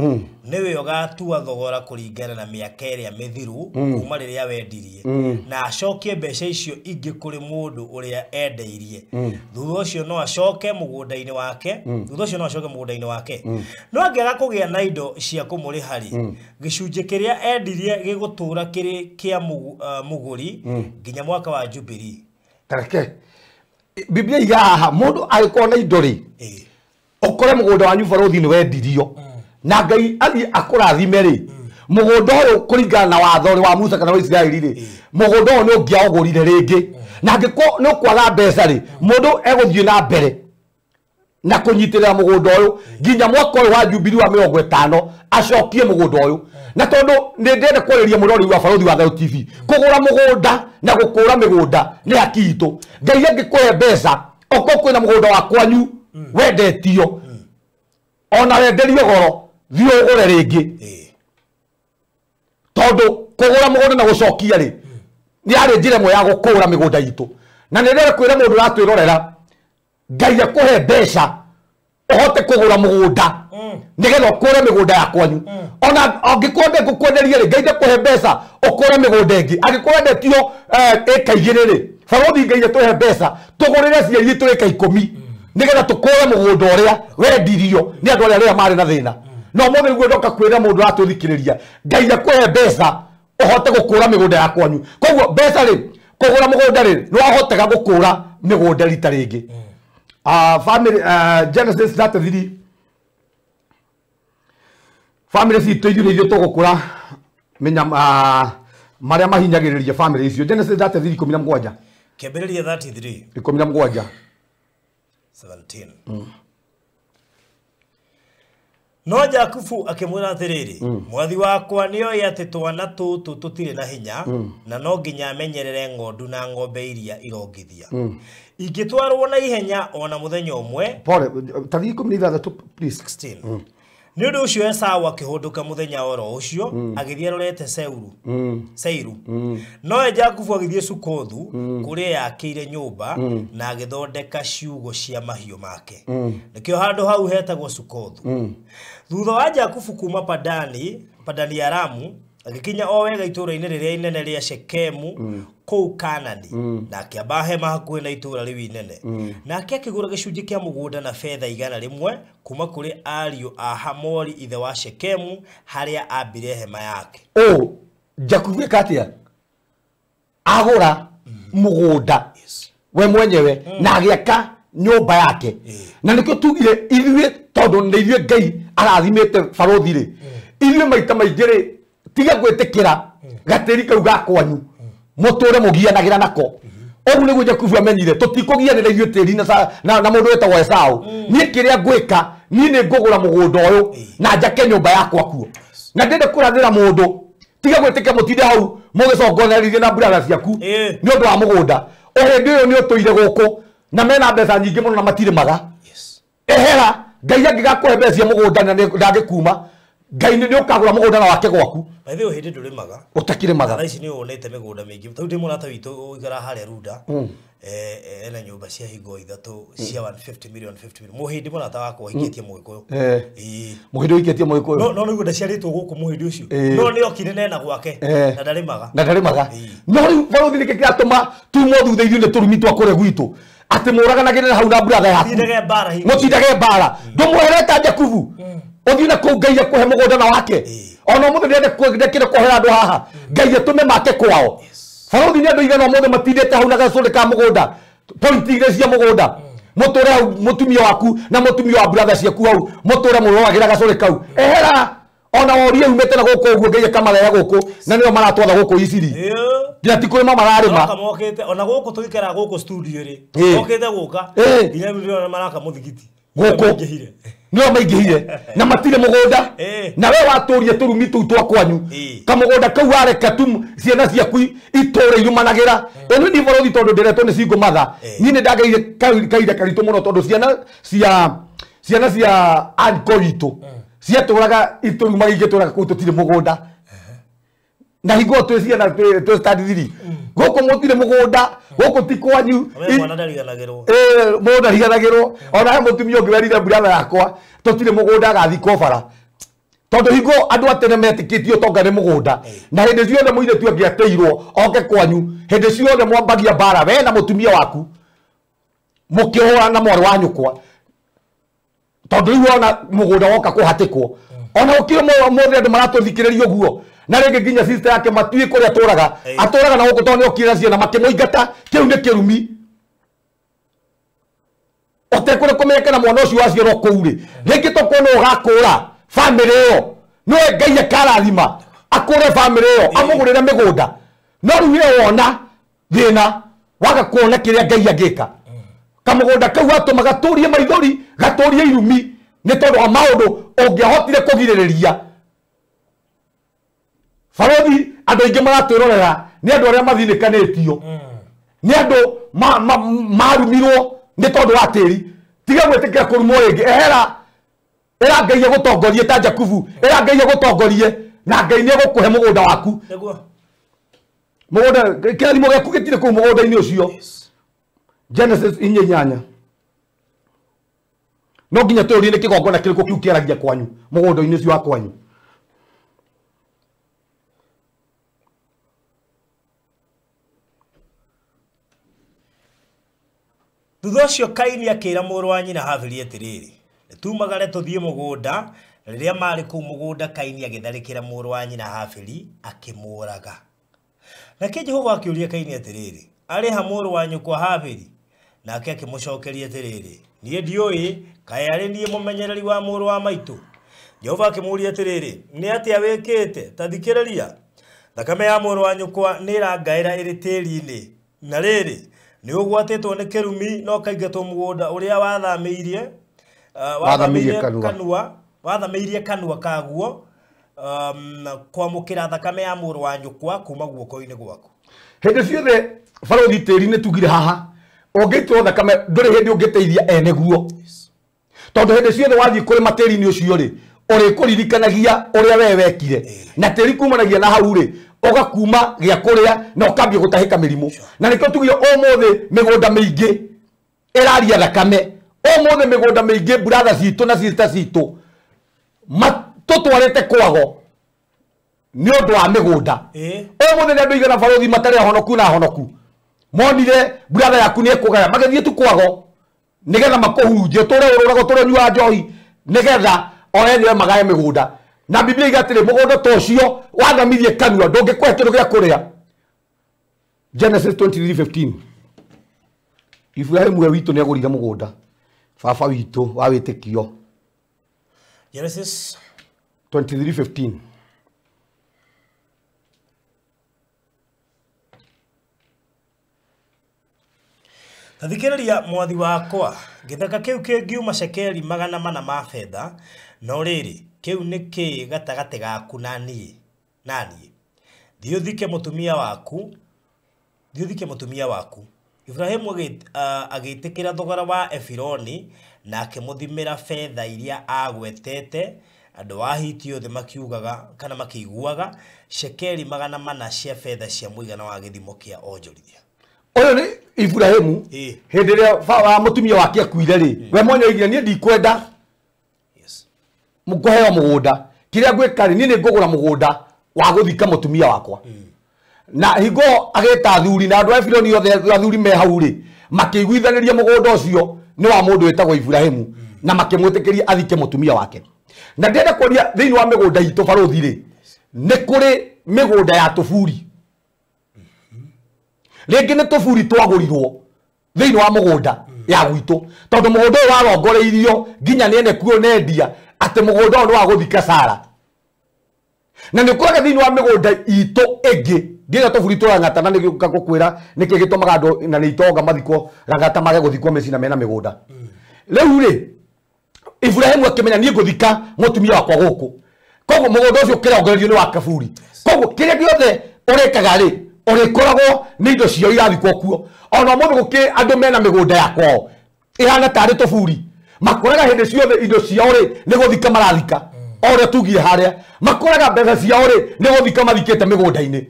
nĩwe ũgatua thogora kũringana na mĩaka ĩrĩa mĩthiru kuma rĩrĩa wendirie na acokie mbeca icio ingĩ kũrĩ mũndũ ũrĩa endeirie thutha ũcio no acoke mũgũnda-inĩ wake thutha ũcio no acoke mũgũnda-inĩ wake no angĩaga kũgĩa na indo cia kũmũrĩha rĩ gĩcunjĩ kĩrĩa endirie gĩgũtũra kĩrĩ kĩa mũgũri nginya mwaka wa Jubilee tareke Biblia iga haha mũndũ angĩkorwo na indo rĩ ũkore mũgũnda wanyu barothi nĩ wendirio na Ngai athiĩ akũrathime rĩ mũgũnda ũyũ kũringana na watho wa Musa kana wa Isiraeli rĩ mũgũnda ũyũ nĩ ũngĩaũgũrire rĩngĩ na angĩkorwo nĩ ũkwaga mbeca rĩ mũndũ egũthiĩ na mbere na kũnyitĩrĩra mũgũnda ũyũ nginya mwaka ũyũ wa Jubilee wa 50 acokie mũgũnda ũyũ na tondũ nĩ ndĩrenda kwarĩria mũrori wa barothi wa Thayũ TV kũgũra mũgũnda na gũkũra mĩgũnda nĩ haki itũ Ngai angĩkũhe mbeca okorwo kwĩna mũgũnda wa kwanyu wendetio ona wenderio goro thiĩ ũgũre rĩngĩ tondũ kũgũra mũgũnda na gũcokia rĩ nĩ yarĩ njĩra ĩmwe ya gũkũra mĩgũnda itũ na nĩ ndĩrenda kwĩra mũndũ ũratwĩrorera Ngai akũhe mbeca ũhote kũgũra mũgũnda nĩgetha ũkũre mĩgũnda ya kwanyu ona angĩkorwo ndengũkwenderia rĩ Ngai ndekũhe mbeca ũkũre mĩgũnda ĩngĩ angĩkorwo endetio ĩka 2 rĩ barothi Ngai atũhe mbeca tũgũrĩre ciana itũ ĩka 10 nĩgetha tũkũre mũgũnda ũrĩa wendirio nĩ andũ arĩa marĩ na thĩna no ũmũthĩ nĩguo ndoka kwĩra mũndũ ũratũthikĩrĩria Ngai akũhe mbeca ũhote gũkũra mĩgũnda ya kwanyu koguo mbeca rĩ kũgũra mũgũnda rĩ nĩ wahotaga gũkũra mĩgũnda rita rĩngĩ family Genesis 33 family citũ ithuĩ nĩ ithuĩ tũgũkũra marĩa mahinyagĩrĩria family icio Genesis 33 17 kĩambĩrĩria 33 17 17 no Jakubu akĩmwĩra atĩrĩrĩ mwathi wakwa nĩoĩ atĩ twana tũtũ tũtirĩ na hinya na no nginya amenyerere ng'ondu na ng'ombe iria irongithia ingĩtwarwo na ihenya ona mũthenya ũmwe pole tathiĩ 16 please 16 nĩ ũndũ ũcio Esau akĩhũndũka mũthenya oro ũcio agĩthiĩ arorete Seiru nowe Jakubu agĩthiĩ Sukothu kũrĩa yakĩire nyũmba na agĩthondeka ciugũ cia mahiũ make nĩkĩo handũ hau hetagwo Sukothu thutha wa Jakubu kuma Padani Aramu Agĩkinya o wega itũũra-inĩ rĩrĩa inene rĩa Shekemu kũu Kanani, na akĩamba hema hakuhĩ na itũũra rĩu inene. Nake akĩgũra gĩcunjĩ kĩa mũgũnda na betha 100 kuma kũrĩ ariũ a Hamori ithe wa Shekemu, harĩa ambire hema yake. Jakubu eka atĩa? Agũra mũgũnda we mwenyewe na agĩaka nyũmba yake. Na nĩkĩo tugire ithuĩ, tondũ nĩ ithuĩ Ngai arathimĩte barothi rĩ, ithuĩ maita maingĩ rĩ, tiga gwĩtĩkĩra gatĩri kau ga kwanyu mũtũre mũgianagĩra nako. Ũguo nĩguo Jakubu amenyire tũtikũgianĩra ithuĩ tĩri na mũndũ wĩtagwo Esau. Niĩ kĩrĩa ngwĩka, niĩ nĩ ngũgũra mũgũnda ũyũ na njake nyũmba yakwa kuo. Na ndĩrenda kũrathĩra mũndũ, tiga gwĩtĩkia mũtinde hau mũgĩcongonererie na mburaga ciaku nĩ ũndũ wa mũgũnda. O hĩndĩ ĩyo nĩ ũtũire gũkũ na mena mbeca nyingĩ mũno na matirĩmaga. Ehera, Ngai angĩgakũhe mbeca cia mũgũnda na ndangĩkuma, Ngai nĩ ũkagũra mũgũnda na wake gwaku. By the way, hĩndĩ ndũrĩmaga. Ũtakĩrĩmaga. Thaa ici nĩ wonete mĩgũnda mĩingĩ. Tondũ ndĩ mũrata witũ ũikaraga harĩa Runda, ena nyũmba cia hingo ithatũ cia 150 million, 50 million. Mũhĩndĩ mũrata wakwa ũhikĩtie Mũgĩkũyũ. Mũhĩndĩ ũhikĩtie Mũgĩkũyũ. No nĩguo ndaciarĩtwo gũkũ mũhĩndĩ ũcio. No nĩ okire na ena gwake na ndarĩmaga. Na ndarĩmaga. No rĩu barothi nĩkĩ kĩratũma tumwo thutha ithuĩ nĩ tũrumi twa kũrĩa gwitũ? Atĩ mũraganagĩrĩra hau na mburaga yaku. Mũtindage mbara hingo. Mũtindage mbara. Ndũmwehereta Jakubu. Ũthiĩ na kũu Ngai akũhe mũgũnda na wake. Ona ũmũthĩ ndĩrenda kũhera andũ haha. Ngai atũme make kwao. Barothi nĩ andũ igana ũmũthĩ matindĩte hau na gacũrĩ ka mũgũnda, point igĩrĩ cia mũgũnda. Mũtũre hau mũtumia waku na mũtumia wa brother ciaku hau, mũtũre mũroragĩra gacũrĩ kau. Ehera, ona worie umĩte na gũkũ ũguo Ngai akamarehera gũkũ, na nĩo maratwatha gũkũ Iciri. Nginya ti kũrĩma mararĩma. Moka mokĩte, ona gũkũ tũikaraga gũkũ studio rĩ, mokĩte gũka, nginya rĩu ndĩrona maraka mũthigiti. Gũkũ. Nĩo maingĩhire na matirĩ mũgũnda. Na we watũrie tũrumi tũu twa kwanyu, kamũgũnda kau wareka tu ciana ciaku itũre irumanagĩra. Ĩno nĩ borothi tondũ ndĩretwo nĩ single mother. Niĩ nĩ ndageire kahinda karitũ mũno tondũ ciana cia uncle witũ ciatũraga itũrumaga igĩtũraga kũu tũtirĩ mũgũnda. Na hingo twĩ ciana twĩ standard 3. Gũkũ mũtirĩ mũgũnda, gũkũ ti kwanyu. Mwana ndariganagĩrwo. Mũndũ ndariganagĩrwo. Ona he mũtumia ũngĩ werire brother yakwa tũtirĩ mũgũnda agathikwo bara. Tondũ hingo andũ a tene metĩkĩtie ũtonga nĩ mũgũnda. Na hĩndĩ ciothe mũirĩtu angĩateirwo oke kwanyu, hĩndĩ ciothe mwambagia mbara we na mũtumia waku mũkĩhũrana na mwarĩ wa nyũkwa. Tondũ rĩu ona mũgũnda woka kũhatĩkwo. Ona gũkĩrĩ mũthĩ andũ maratũthikĩrĩria ũguo. Na rĩngĩ nginya sister yake matiũĩ kũrĩa atũraga. Atũraga na gũkũ tondũ nĩokire ciana makĩmũingata, kĩu nĩ kĩrumi. Ũtekũrĩ kũmenyekana mwana ũcio waciarwo kũu rĩ, rĩngĩ tokorwo nĩwe ũgakũra bamĩrĩ ĩyo, nĩwe Ngai akarathima akũre bamĩrĩ ĩyo, amũgũrĩre mĩgũnda. No rĩu we wona thĩna waga kuona kĩrĩa Ngai angĩka. Kamũgũnda kau gatũma gatũrie maithori, gatũrie irumi nĩ tondũ wa maũndũ ũngĩahotire kũgirĩrĩria. Barothi andũ aingĩ maratwĩrorera nĩ andũ arĩa mathinĩkanĩtio, nĩ andũ marumirwo nĩ tondũ wa tĩri. Tiga gwĩtĩkĩra kũrumwo rĩngĩ. Ehera, ĩra Ngai agũtongorie ta Jakubu, ĩra Ngai agũtongorie na Ngai nĩ egũkũhe mũgũnda waku. Mũgũnda, kĩrathimo gĩaku gĩtirĩ kũu mũgũnda-inĩ ũcio. Genesis 4:8. No nginya tũũrie nĩ kĩgongona kĩrĩkũ kĩu kĩaragia kwanyu mũgũnda-inĩ ũcio wa kwanyu. Thutha ũcio Kaini akĩra mũrũ wa nyina Habili atĩrĩrĩ, tumagare tũthiĩ mũgũnda. Rĩrĩa maarĩ kũu mũgũnda, Kaini agĩtharĩkĩra mũrũ wa nyina Habili akĩmũũraga. Nake Jehova akĩũria Kaini atĩrĩrĩ, arĩ ha mũrũ wa nyũkwa Habili? Nake akĩmũcokeria atĩrĩrĩ, niĩ ndiũĩ, kaĩ arĩ niĩ mũmenyereri wa mũrũ wa maitũ? Jehova akĩmũũria atĩrĩrĩ, nĩ atĩa wĩkĩte? Ta thikĩrĩria, thakame ya mũrũ wa nyũkwa nĩĩrangaĩra ĩrĩ tĩĩri-inĩ. Na rĩrĩ, nĩ ũgwatĩtwo nĩ kĩrumi na ũkaingatwo mũgũnda ũrĩa wathamĩirie kanua kaguo, kwamũkĩra thakame ya mũrũ wa nyũkwa kuma guoko-inĩ gwaku. Hĩndĩ ciothe barothi tĩĩri nĩ tugire haha, ũngĩitwo thakame ndũrĩ hĩndĩ ũngĩteithia ene guo. Tondũ hĩndĩ ciothe wathiĩ kũrĩma tĩĩri-inĩ ũcio rĩ, ũrĩkũririkanagia ũrĩa we wekire. Na tĩĩri kumanagia na hau rĩ, ũgakuma gĩa kũrĩa na ũkambia gũtahĩka mĩrimũ. Na nĩkĩo tugire ũmũthĩ mĩgũnda mĩingĩ ĩraria thakame. Ũmũthĩ mĩgũnda mĩingĩ brother citũ na sister citũ matũtwarĩte kwago. Nĩ ũndũ wa mĩgũnda. Ũmũthĩ nĩ andũ aigana barothi matarĩ ahonoku na ahonoku. Monire brother yaku nĩ ekũgaya magĩthiĩ tu kwago nĩgetha makũhurunje ũtũre ũrũraga ũtũre ũnyuaga njohi nĩgetha o enyewe magae mĩgũnda. Na Biblia iga atĩrĩ mũgũnda ta ũcio wathamirie kanua ndũngĩkũhe kĩndũ gĩa kũrĩa. Genesis 23:15. Ibrahimu we witũ nĩagũrire mũgũnda. Baba witũ wa wĩtĩkio. Genesis 23:15. Tathikĩrĩria mwathi wakwa, gĩthaka kĩu kĩngiuma cekeri 400 ma betha, no rĩrĩ, kĩu nĩ kĩĩ gatagatĩ gaku na niĩ? Thiĩ ũthike mũtumia waku. Ibrahimu agĩtĩkĩra thogora wa Efironi na akĩmũthimĩra betha iria aagwetete. Andũ a Hiti othe makiugaga kana makĩiguaga cekeri 400 cia betha cia mũigana wa gĩthimo kĩa onjorithia. Ũyũ nĩ Ibrahimu hĩndĩ ĩrĩa mũtumia wake akuire rĩ, we mwenye oigire niĩ ndikwenda kũheo mũgũnda, kĩrĩa ngwĩka rĩ, niĩ nĩ ngũgũra mũgũnda wa gũthika mũtumia wakwa. Na hingo agĩta athuri na andũ a Efironi othe athuri me hau rĩ, makĩiguithanĩria mũgũnda ũcio nĩ wa mũndũ wĩtagwo Ibrahimu na makĩmwĩtĩkĩria athike mũtumia wake. Na ndĩrenda kuonia thĩinĩ wa mĩgũnda itũ barothi rĩ, nĩ kũrĩ mĩgũnda ya tũburi. Rĩngĩ nĩ tũburi twagũrirwo thĩinĩ wa mũgũnda ya gwitũ, tondũ mũgũnda ũyũ warongoreirio nginya nĩ ene kuo nendia atĩ mũgũnda ũyũ nĩ wa gũthika Sara. Na nĩ ũkoraga thĩinĩ wa mĩgũnda itũ ĩngĩ ndĩrĩa tũburi tũrang'ata, na nĩgĩũka gũkwĩra nĩkĩ gĩtũmaga andũ na nĩ itonga mathikwo rang'ata mage gũthikwo mĩciĩ na mena mĩgũnda. Rĩu rĩ, Ibrahimu akĩmenya niĩ ngũthika mũtumia wakwa gũkũ, koguo mũgũnda ũcio ũkĩrongorerio nĩ wa kaburi. Koguo kĩrĩa gĩothe ũrĩkaga rĩ, ũrĩkoragwo nĩ indo ciao irathikwo kuo. Ona ũmũthĩ gũkĩ andũ mena mĩgũnda ya kwao ĩhana tarĩ tũburi, makoraga hĩndĩ ciothe indo ciao rĩ nĩ gũthika marathika, o ũrĩa tugire harĩa, makoraga mbeca ciao rĩ nĩ gũthika mathikĩte mĩgũnda-inĩ.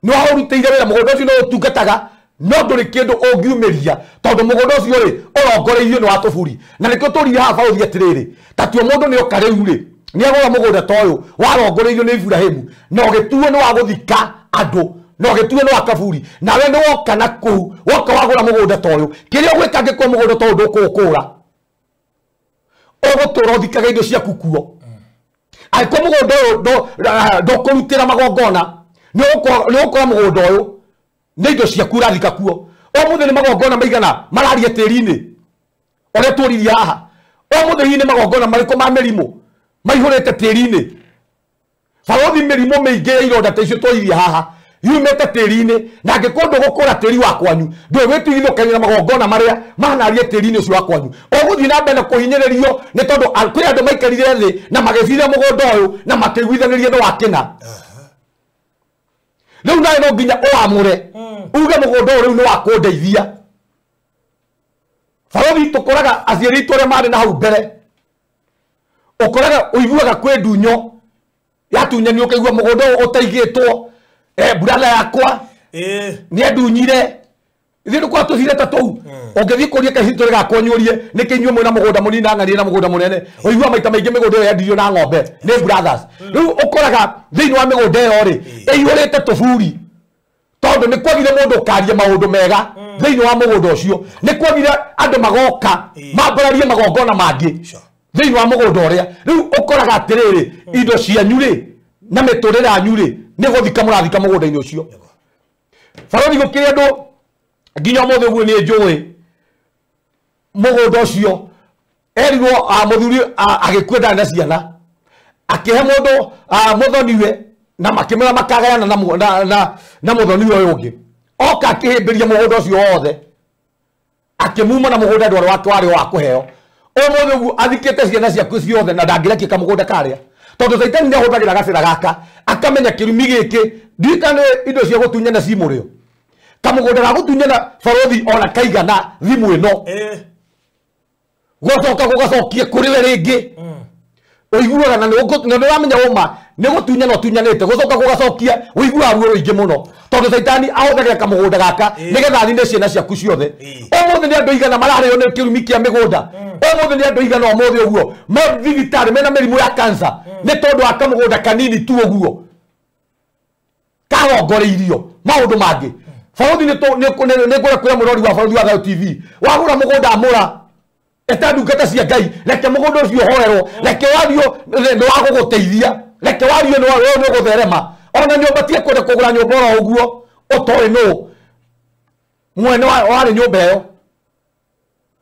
Nĩ waũrutĩire wĩra mũgũnda ũcio nĩ ũtungataga, no ndũrĩ kĩndũ ũngiumĩria tondũ mũgũnda ũcio rĩ ũrongoreirio nĩ wa tũburi. Na nĩkĩo tũrire haha baũthi atĩrĩrĩ, ta tuo mũndũ nĩ oka rĩu rĩ, nĩ agũra mũgũnda ta ũyũ warongoreirio nĩ Ibrahimu na ũgĩtuo nĩ wa gũthika andũ, na ũgĩtuo nĩ wa kaburi, nawe nĩ woka na kũu woka wagũra mũgũnda ta ũyũ, kĩrĩa ũgwĩka angĩkorwo mũgũnda ta ũyũ ndũkũũkũra, ũgũtũra ũthikaga indo ciaku kuo. Angĩkorwo mũgũnda ũyũ ndũkũrutĩra magongona, nĩ ũgũkora mũgũnda ũyũ nĩ indo ciaku ũrathika kuo. Ũmũthĩ nĩ magongona maigana mararia tĩri-inĩ ũrĩa tũririe haha. Ũmũthĩ hihi nĩ magongona marĩkũ ma mĩrimũ maihũrĩte tĩri-inĩ? Barothi mĩrimũ mĩingĩ ya ironda ta icio tũririe haha yumĩte tĩri-inĩ, na angĩkorwo ndũgũkũra tĩri wa kwanyu, ndũgwĩtigithũkania na magongona marĩa mahanarie tĩri-inĩ ũcio wa kwanyu, ũgũthiĩ na mbere na kũhinyĩrĩrio nĩ tondũ kwĩ andũ maikarire thĩ na magĩcira mũgũnda ũyũ na makĩiguithanĩria nĩ wa kĩna. Rĩu nawe no nginya ũamũre uge mũgũnda ũyũ rĩu nĩ wa kũndeithia. Barothi tũkoraga aciari aitũ arĩa marĩ na hau mbere, ũkoraga ũiguaga kwĩ ndunyo yatunyanio, ũkaigua mũgũnda ũyũ ũtaigĩtwo, brother yakwa nĩ andunyire. Ithuĩ nĩ kwa tũcire ta tũu, ũngĩthiĩ kũria kahistory gakwa nyũrie nĩkĩ inyuĩ mwĩna mũgũnda mũnini na ng'ania na mũgũnda mũnene, ũigua maita maingĩ mĩgũnda ĩyo yendirio na ng'ombe nĩ brothers. Rĩu ũkoraga thĩinĩ wa mĩgũnda ĩyo rĩ ĩihũrĩte tũburi, tondũ nĩ kwagire mũndũ ũkaria maũndũ mega thĩinĩ wa mũgũnda ũcio, nĩ kwagire andũ magoka mambararie magongona mangĩ thĩinĩ wa mũgũnda ũrĩa. Rĩu ũkoraga atĩrĩrĩ, indo cianyu rĩ na mĩtũrĩre yanyu rĩ nĩ gũthika mũrathika mũgũnda-inĩ ũcio. Barothi gũkĩrĩ andũ nginya ũmũthĩ ũguo nĩ njũĩ mũgũnda ũcio erirwo mũthuri agĩkua ndarĩ na ciana, akĩhe mũndũ mũthoniwe na makĩmwĩra makagayana na mũthoniwe ũyũ ũngĩ. Oka akĩhĩmbĩria mũgũnda ũcio wothe, akĩmuma na mũgũnda ndwarĩ wake warĩ wa kũheo. Ũmũthĩ ũguo athikĩte ciana ciaku ciothe na ndangĩrekia kamũgũnda karĩa, tondũ Caitani nĩ ahũthagĩra gacĩra gaka akamenya kĩrumi gĩkĩ ndirikane indo cia gũtunyana ci mũrĩo, kamũgũnda ga gũtunyana barothi ona kaigana thimũ ĩno gũcoka gũgacokia kũrĩ we rĩngĩ, ũiguaga na nĩ ũramenya ũma nĩ gũtunyana ũtunyanĩte gũcoka gũgacokia ũiguaga ruo rũingĩ mũno tondũ caitani ahũthagĩra kamũgũnda gaka nĩgetha anine ciana ciaku ciothe. Ũmũthĩ nĩ andũ aigana mararĩo nĩ kĩrumi kĩa mĩgũnda. Ũmũthĩ nĩ andũ aigana ũmũthĩ ũguo me thibitarĩ mena mĩrimũ ya cancer nĩ tondũ wa kamũgũnda kanini tu ũguo karongoreirio maũndũ mangĩ. Barothi nĩ ngũra kwĩra mũrori wa Barothi wa Thayo TV wagũra mũgũnda amũra eta ndungata cia Ngai reke mũgũnda ũcio ũhoerwo reke wario nĩ wa gũgũteithia reke wario nĩ ũgũtherema ona nyũmba tiga kwenda kũgũra nyũmba oro ũguo ũtoĩ nũ mwene warĩ nyũmba ĩyo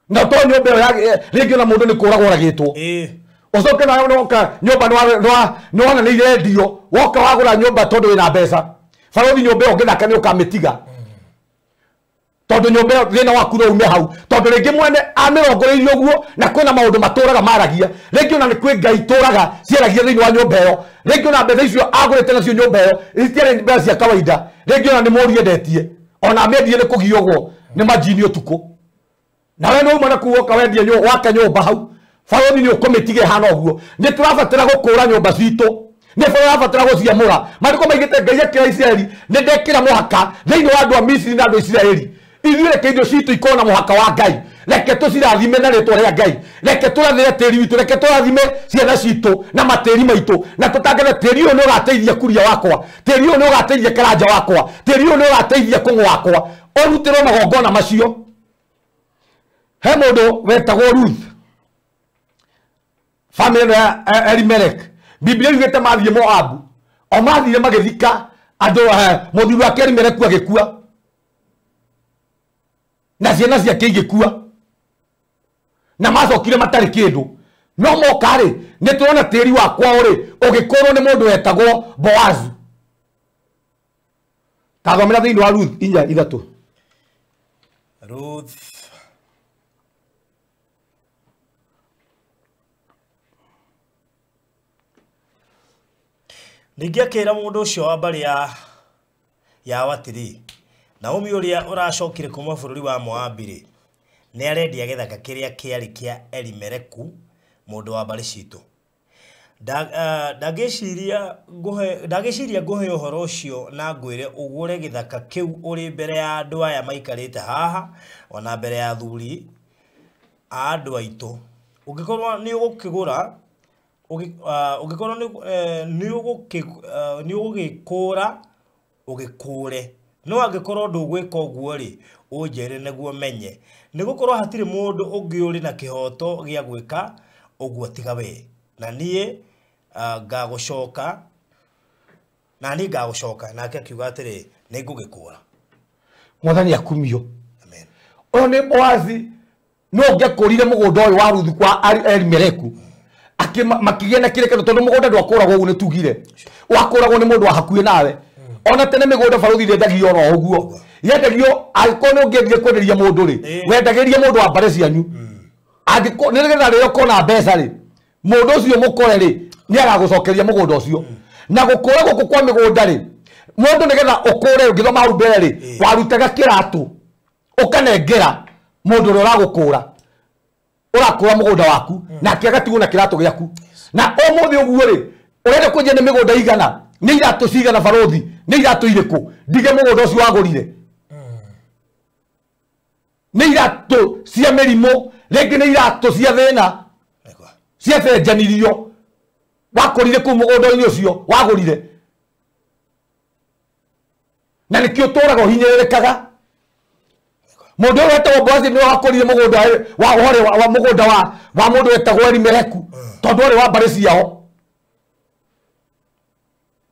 na ũtoĩ nyũmba ĩyo rĩngĩ ona mũndũ nĩ kũragwo oragĩtwo ũcoke nawe woka nyũmba nĩ wona nĩ irendio woka wagũra nyũmba tondũ wĩna mbeca. Barothi nyũmba ĩyo ũngĩthaka nĩ ũkamĩtiga tondũ nyũmba ĩyo thĩna waku no ume hau tondũ rĩngĩ mwene amĩrongoreirie ũguo na kwĩna maũndũ matũraga maragia rĩngĩ ona nĩ kwĩ ngai itũraga ciaragia thĩinĩ wa nyũmba ĩyo rĩngĩ ona mbeca icio agũrĩte nacio nyũmba ĩyo itiarĩ mbeca cia kawaida rĩngĩ ona nĩ mũri endetie ona amĩendie nĩ kũgiogwo nĩ majini ũtukũ nawe nĩ uma na kuu woka wendie waka nyũmba hau. Barothi nĩ ũkũmĩtiga ĩhana ũguo. Nĩ tũrabatara gũkũra nyũmba citũ nĩ tũrabatara gũciamũra. Maandĩko maigĩte Ngai akĩra Isiraeli nĩ ndekĩra mũhaka thĩinĩ wa andũ a Misiri na andũ a Isiraeli ithuĩ reke indo citũ ikorwo na mũhaka wa Ngai reke tũcirathime na rĩtwa rĩa Ngai reke tũrathĩre tĩri witũ reke tũrathime ciana citũ na matĩri maitũ na tũtangathe tĩri ũyũ nĩ ũgateithia kuria wakwa tĩri ũyũ nĩ ũgateithia karanja wakwa tĩri ũyũ nĩ ũgateithia kũng'ũ wakwa ũrutĩrwo magongona macio. He mũndũ wetagwo Ruth famĩlĩ ĩno ya Elimelech Biblia yugĩte mathiĩ Moabu o mathire magĩthika andũ mũthuri wake Elimelech agĩkua na ciana ciake igĩkua na macokire matarĩ kĩndũ no moka rĩ nĩ tũrona tĩri wa kwao rĩ ũgĩkũrwo nĩ mũndũ wetagwo Boazu. Tathomera thĩinĩ wa Ruth 4:3. Ruth ningĩ akĩra mũndũ ũcio wa mbarĩ yao atĩrĩ, Naomi ũrĩa ũracokire kuuma bũrũri wa Moabi rĩ nĩ arendia gĩthaka kĩrĩa kĩarĩ kĩa Elimeleku mũndũ wa mbarĩ citũ. Ndagĩciria ngũhe ũhoro ũcio na ngwĩre ũgũre gĩthaka kĩu ũrĩ mbere ya andũ aya maikarĩte haha ona mbere ya athuri a andũ aitũ. Ũngĩkorwo nĩ ũgũkĩgũra ũngĩkorwo nĩ ũgũgĩkũra ũgĩkũre no angĩkorwo ndũgwĩka ũguo rĩ ũnjĩre nĩguo menye nĩgũkorwo hatirĩ mũndũ ũngĩ ũrĩ na kĩhoto gĩa gwĩka ũguo tiga we na niĩ ngagũcoka na niĩ ngagũcoka. Nake akiuga atĩrĩ nĩngũgĩkũra. Mwathani akumio. Amen. Ũyũ nĩ Boazi no ũngĩakũrire mũgũnda ũyũ wa Ruthu kwa Elimeleku makĩgĩa na kĩrĩkanĩro tondũ mũgũnda ndwakũragwo ũguo nĩ tugire wakũragwo nĩ mũndũ wa hakuhĩ nawe. Ona tene mĩgũnda barothi ndĩendagio oro ũguo yendagio angĩkorwo nĩ ũngĩendire kwenderia mũndũ rĩ wendagĩria mũndũ wa mbarĩ cianyu angĩkorwo nĩgetha rĩrĩa ũkona mbeca rĩ mũndũ ũcio mũkore rĩ nĩ agagũcokeria mũgũnda ũcio. Na gũkũra gũkũ kwa mĩgũnda rĩ mũndũ nĩgetha ũkũre ũngĩthoma hau mbere rĩ warutaga kĩratũ ũkanengera mũndũ ũrĩa ũragũkũra ũrakũra mũgũnda waku nake agatigwo na kĩratũ gĩaku. Na ũmũthĩ ũguo rĩ ũrenda kwendia nĩ mĩgũnda igana nĩ iratũ cigana barothi nĩ iratũ irĩkũ ndige mũgũnda ũcio wagũrire nĩ iratũ cia mĩrimũ rĩngĩ nĩ iratũ cia thĩna ciacenjanirio wakũrire kũu mũgũnda-inĩ ũcio wagũrire na nĩkĩo ũtũraga ũhinyĩrĩrĩkaga. Mũndũ ũyũ wetagwo Boazi nĩwe wakũrire mũgũnda wa mũgũnda wa mũndũ wetagwo Elimeleku tondũ arĩ wa mbarĩ ciao.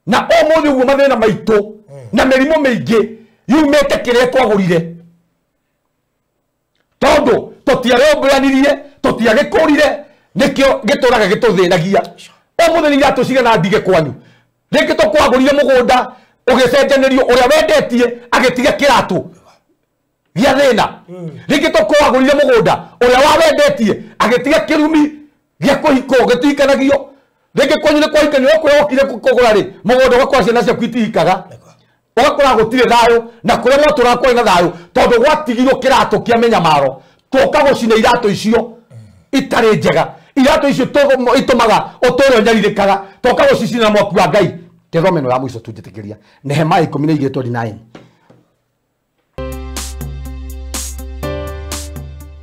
Na ũmũthĩ ũguo mathĩna maitũ na mĩrimũ mĩingĩ yumĩte kĩrĩa twagũrire tondũ tũtiarũmbũyanirie tũtiagĩkũrire nĩkĩo gĩtũraga gĩtũthĩnagia. Ũmũthĩ nĩ iratũ cigana ndige kwanyu rĩngĩ tũkwagũrire mũgũnda ũgĩcenjanĩrio ũrĩa wendetie agĩtiga kĩratũ gĩa thĩna rĩngĩ tũkwagũrire mũgũnda ũrĩa wawendetie agĩtiga kĩrumi gĩa kũhikwo gĩtihikanagio rĩngĩ kwanyu nĩ kwahikanio kũrĩa wokire kũgũra rĩ mũgũnda ũgakora ciana ciaku itihikaga ũgakora gũtirĩ thayũ na kũrĩa mwatũraga kwarĩ na thayũ tondũ gwatigirwo kĩratũ kĩa mĩnyamaro tũka gũcina iratũ icio itarĩ njega Iratũ icio itumaga ũtũre ũnyarirĩkaga toka gũcicina mwaki wa Ngai. Kethome no ya mũico tunjĩtĩkĩria Nehemia 12:29.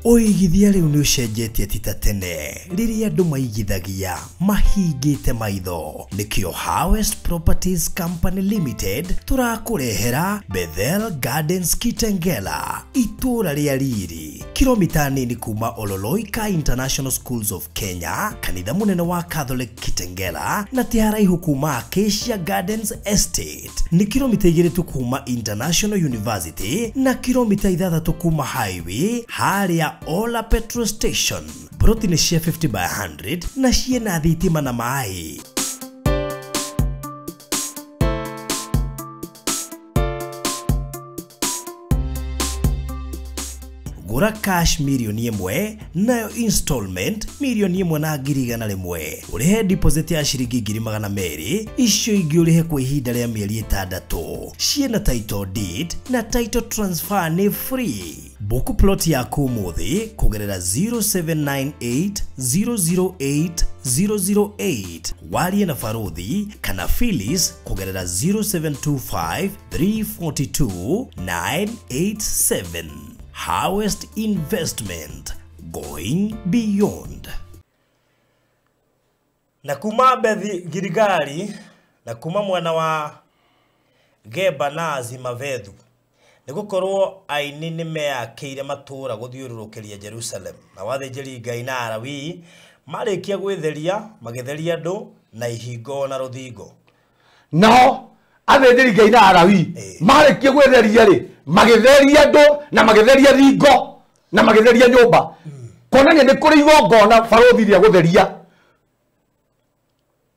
Ũigithia rĩu nĩ ũcenjetie ti ta tene rĩrĩa andũ maigithagia mahingĩte maitho. Nĩkĩo Harvest Properties Company Limited tũrakũrehera Bethel Gardens Kitengela, itũũra rĩa riri, kilomita nini kuma Ololoika International Schools of Kenya, kanitha mũnene wa Catholic Kitengela, na ti haraihu kuma Acacia Gardens Estate. Nĩ kilomita 2 tu kuma International University na kilomita 6 kuma highway harĩa Ola Petrol Station. Broti nĩ cia 50 by 100 na ciĩna thitima na maĩ. Gũra cash 1,000,000 nayo installment 1,100,000. Ũrĩhe deposit ya ciringi 200,000, icio ingĩ ũrĩhe kwa ihinda rĩa mĩeri 6. Ciĩna title deed na title transfer nĩ free. Book plot yaku ũmũthĩ kũgerera 0798 008 008. Warie na Baruthi kana Phyllis kũgerera 0725 342 987. Harvest Investment, going beyond. Na kuma Bethi Giligali na kuma mwana wa Geba na Azimavethu nĩgũkorwo aini nĩmeyakĩire matũũra gũthiũrũrũkĩria Jerusalem, na athĩnjĩri Ngai na Alawii marĩkia gwĩtheria magĩtheria andũ na ihingo na rũthingo. Nao athĩnjĩri Ngai na Alawii marĩkia gwĩtheria rĩ magĩtheria andũ na magĩtheria thingo na magĩtheria nyũmba. Kuonania nĩ kũrĩ igongona barothi rĩa gũtheria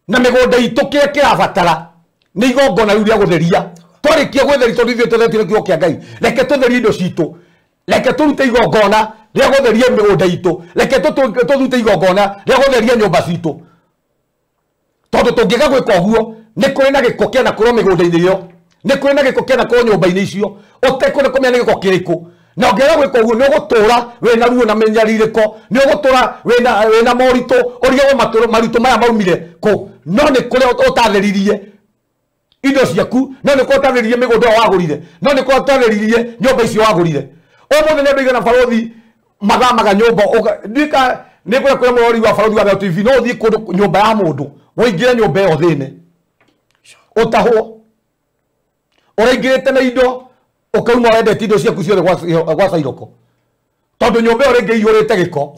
na mĩgũnda itũ kĩrĩa kĩrabatara nĩ igongona rĩu rĩa gũtheria. Twarĩkia gwĩtheria tondũ ithuĩ tũthetire kiugo kĩa Ngai, reke tũtherie indo citũ, reke tũrute igongona rĩa gũtheria mĩgũnda itũ, reke tũrute igongona rĩa gũtheria nyũmba citũ, tondũ tũngĩaga gwĩka ũguo nĩ kũrĩ na gĩko kĩanakorwo mĩgũnda-inĩ ĩyo, nĩ kũrĩ na gĩko kĩanakorwo nyũmba-inĩ icio ũtekũrĩ kũmenya nĩ gĩko kĩrĩkũ. Na ũngĩaga gwĩka ũguo nĩ ũgũtũra wĩna ruo na mĩnyarirĩko, nĩ ũgũtũra wĩna moritũ, ũrigagwo maritũ maya maumire kũ. No nĩ kũrĩa ũtatheririe indo ciaku, no nĩ kũrĩa ũtatheririe mĩgũnda ĩyo wagũrire, no nĩ kũrĩa ũtatheririe nyũmba icio wagũrire. Ũmũthĩ nĩ andũ aigana barothi mathamaga nyũmba, nĩ kũrĩa kũrĩa mũrori wa barothi wa Thayũ TV, no ũthiĩ kũndũ nyũmba ya mũndũ ũingĩre nyũmba ĩyo thĩne ũtahwo, ũraingĩrĩte na indo ũkauma wendete indo ciaku ciothe gwa cairoko, tondũ nyũmba ĩyo rĩngĩ ĩihũrĩte gĩko.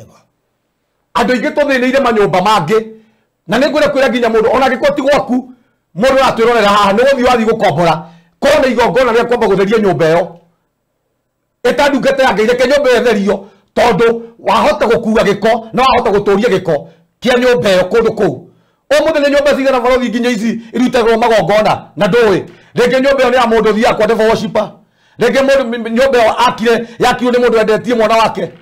Andũ aingĩ tũthĩnĩire manyũmba mangĩ, na nĩ ngwĩra kwĩra nginya mũndũ ona angĩkorwo ti gwaku mũndũ aratwĩrorera haha nĩ gũthiĩ wathiĩ gũkombora, korwo nĩ igongona rĩa kwamba gũtheria nyũmba ĩyo ĩta ndungata ya Ngai, reke nyũmba ĩyo ĩtherio, tondũ wahota gũkua gĩko na wahota gũtũria gĩko kĩa nyũmba ĩyo kũndũ kũu. Ũmũthĩ nĩ nyũmba cigana barothi nginya ici irutagĩrwo magongona na ndũĩ, rĩngĩ nyũmba ĩyo nĩ ya mũndũ ũthiaga kwa devil worshiper, rĩngĩ mũndũ nyũmba ĩyo akire yakirwo nĩ mũndũ wendetie mwana wake,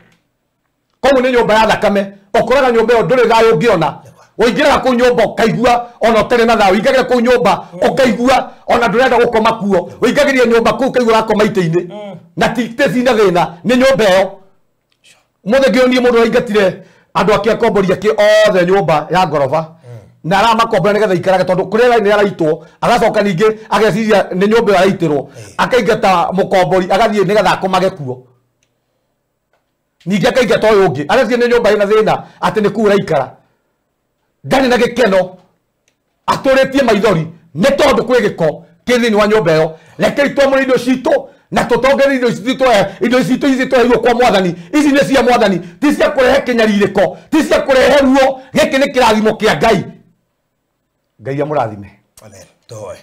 koguo nĩ nyũmba ya thakame. Ũkoraga nyũmba ĩyo ndũrĩ thayũ ũngĩona, ũingĩraga kũu nyũmba ũkaigua ona ũtarĩ na thayũ, ũingagĩra kũu nyũmba ũkaigua ona ndũrenda gũkoma kuo, ũingagĩria nyũmba kũu ũkaigua ũrakoma itĩ-inĩ na ti cina thĩna nĩ nyũmba ĩyo. Ũmũthĩ ngĩonie mũndũ ũraingatire andũ ake akombori ake othe nyũmba ya ngoroba na aramakombora nĩgetha ikarage, tondũ kũrĩa nĩ araitwo, agacoka ningĩ ageciria nĩ nyũmba ĩyo araitĩrwo, akaingata mũkombori agathiĩ nĩgetha akomage kuo, ningĩ akaingata ũyũ ũngĩ ageciria nĩ nyũmba ĩna thĩna atĩ nĩ kũu ũraikara, ndarĩ na gĩkeno, atũrĩtie maithori nĩ tondũ kwĩ gĩko kĩ thĩinĩ wa nyũmba ĩyo. Rekei twamũre indo citũ na tũtongerie indo citũ ici tũheirwo kwa Mwathani. Ici nĩ cia Mwathani, ti cia kũrehe kĩnyarirĩko, ti cia kũrehe ruo. Gĩkĩ nĩ kĩrathimo kĩa Ngai. Ngai amũrathime. Amen. Tũhoe.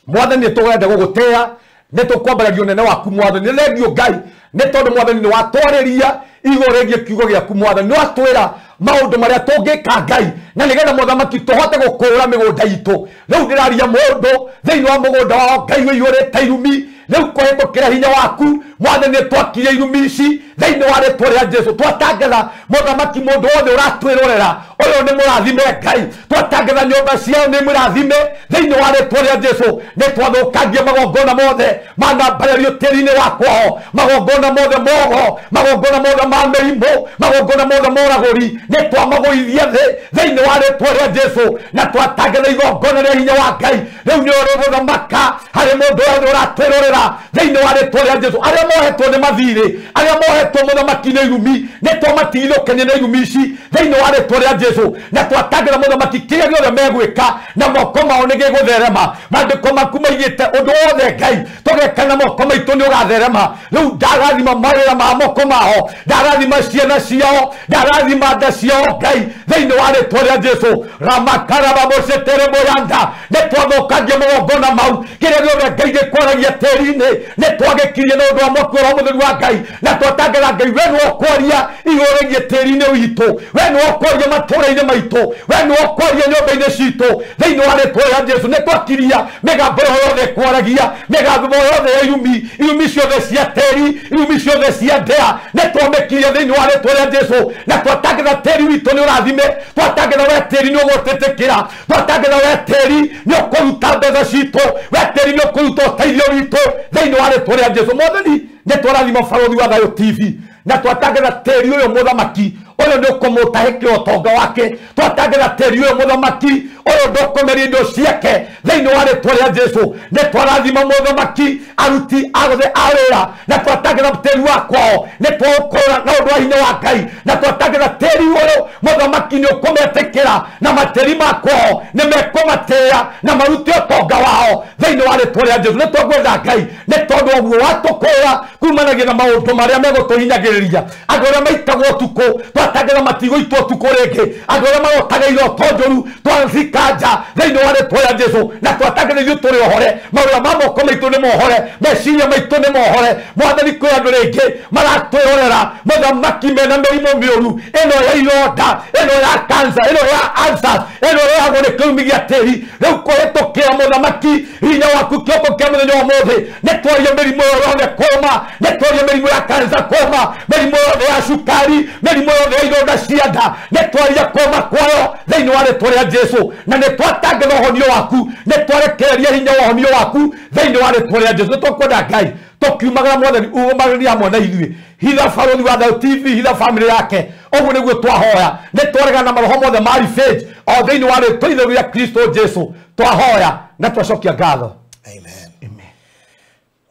Mwathani nĩ tũrenda gũgũtĩa, nĩ tũkwambararia ũnene waku Mwathani, nĩ thengiũ Ngai nĩ tondũ Mwathani nĩ watwarĩria igũrũ rĩgiĩ kiugo gĩaku Mwathani, nĩ watwĩra maũndũ marĩa tũngĩka Ngai na nĩgetha mũthamaki tũhote gũkũra mĩgũnda itũ. Rĩu ndĩraria mũndũ thĩinĩ wa mũgũnda wao Ngai ũiyũrĩte irumi, rĩu kũhĩtũkĩra hinya waku Mwathani twakirie irumi ici thĩinĩ wa rĩtwa rĩa Jesu. Twatangatha mũthamaki mũndũ wothe ũratwĩrorera ũyũ nĩ mũrathime Ngai. Twatangatha nyũmba ciao nĩ mũrathime thĩinĩ wa rĩtwa rĩa Jesu. Nĩ twathũkangia magongona mothe manambarĩrio tĩri-inĩ wa kwao, magongona mothe mogo, magongona mothe ma mĩrimũ, magongona mothe moragũri, nĩ twamagũithia thĩ thĩinĩ wa rĩtwa rĩa Jesu. Na twatangatha igongona rĩa hinya wa Ngai rĩu nĩ ũrĩgũthamaka harĩ mũndũ wothe ũratwĩrorera thĩinĩ wa rĩtwa rĩa Jesu. Arĩa mohetwo nĩ mathirĩ, arĩa mohetwo mũthamaki nĩ irumi, nĩ twamatigithũkania na irumi ici thĩinĩ wa rĩtwa rĩa Jesu. Na twatangatha mũthamaki kĩrĩa gĩothe megwĩka na moko mao nĩ gĩgũtherema. Maandĩko maku maigĩte ũndũ wothe Ngai tũgeka na moko maitũ nĩ ũgatherema. Rĩu ndarathima mawĩra ma moko mao, ndarathima ciana ciao, ndarathima nda ciao Ngai thĩinĩ wa rĩtwa rĩa Jesu. Ramakarababocetereboyanda nĩ twathũkangia magongona mau, kĩrĩa gĩothe Ngai gĩkwaragia tĩri-inĩ nĩ twagĩkirie na ũndũ wa mwaki wa mũtheru wa Ngai. Na twatangatha Ngai we nĩwe ũkwaria igũrũ rĩgiĩ tĩri-inĩ witũ, we nĩwe ũkwaria matũũra-inĩ maitũ, we nĩwe ũkwaria nyũmba-inĩ citũ thĩinĩ wa rĩtwa rĩa Jesu. Nĩ twakiria mĩgambo yothe ĩkwaragia, mĩgambo yothe ya irumi, irumi ciothe cia tĩri, irumi ciothe cia ndĩa, nĩ twamĩkiria thĩinĩ wa rĩtwa rĩa Jesu. Na twatangatha tĩri witũ nĩ ũrathime, twatangatha we tĩri nĩ ũgũtĩtĩkĩra, twatangatha we tĩri nĩ ũkũruta mbeca citũ, we tĩri nĩ ũkũruta ũteithio witũ thĩinĩ wa rĩtwa rĩa Jesu. Mwathani nĩ twarathima Barũthi wa Thayũ TV na twatangatha tĩri ũyũ mũthamaki ũyũ nĩ ũkũmũtahĩkĩra ũtonga wake. Twatangatha tĩri ũyũ mũthamaki ũyũ ndũkũmeria indo ciake thĩinĩ wa rĩtwa rĩa Jesu. Nĩ twarathima mũthamaki aruti othe a wĩra, na twatangatha tĩri wa kwao nĩ twaũkũra na ũndũ wa hinya wa Ngai. Na twatangatha tĩri ũyũ mũthamaki nĩ ũkũmetĩkĩra, na matĩri ma kwao nĩ mekũmatĩĩa na marute ũtonga wao thĩinĩ wa rĩtwa rĩa Jesu. Nĩ twagwetha Ngai nĩ tondũ ũguo watũkũra kumanagia na maũndũ marĩa megũtũhinyagĩrĩria. Andũ arĩa maitagwo ũtukũ twatangatha matigũitwo ũtukũ rĩngĩ, andũ arĩa marotaga iroto njũru twacikanja thĩinĩ wa rĩtwa rĩa Jesu. Na twatangatha ithuĩ tũrĩ ohore, mawĩra ma moko maitũ nĩ mohore, meciria maitũ nĩ mohore. Mwathani kwĩ andũ rĩngĩ maratwĩrorera mũthamaki mena mĩrimũ mĩũru, ĩno ya ironda, ĩno ya cancer, ĩno ya ulcers, ĩno ĩrehagwo nĩ kĩrumi gĩa tĩri. Rĩu kũhĩtũkĩra mũthamaki hinya waku kĩoko kĩa mũthenya wa ũmũthĩ, nĩ twaria mĩrimũ ĩyo yothe kũma, nĩ twaria mĩrimũ ya cancer kũma, mĩrimũ yothe ya cukari, mĩrimũ yothe ya ironda cia nda, nĩ twaria kũma kwayo thĩinĩ wa rĩtwa rĩa Jesu. Na nĩ twatangatha ũhonio waku, nĩ twarekereria hinya wa ũhonio waku thĩinĩ wa rĩtwa rĩa Jesu. Nĩ tũkwenda Ngai tũkiumagara Mwathani umagĩria hamwe na ithuĩ, hitha Barũthi wa Thayũ TV, hitha family yake. Ũguo nĩguo twahoya. Nĩ twaregana na maroho mothe ma revenge o thĩinĩ wa rĩtwa itheru rĩa Kristo Jesu. Twahoya na twacokia ngatho. Amen. Amen.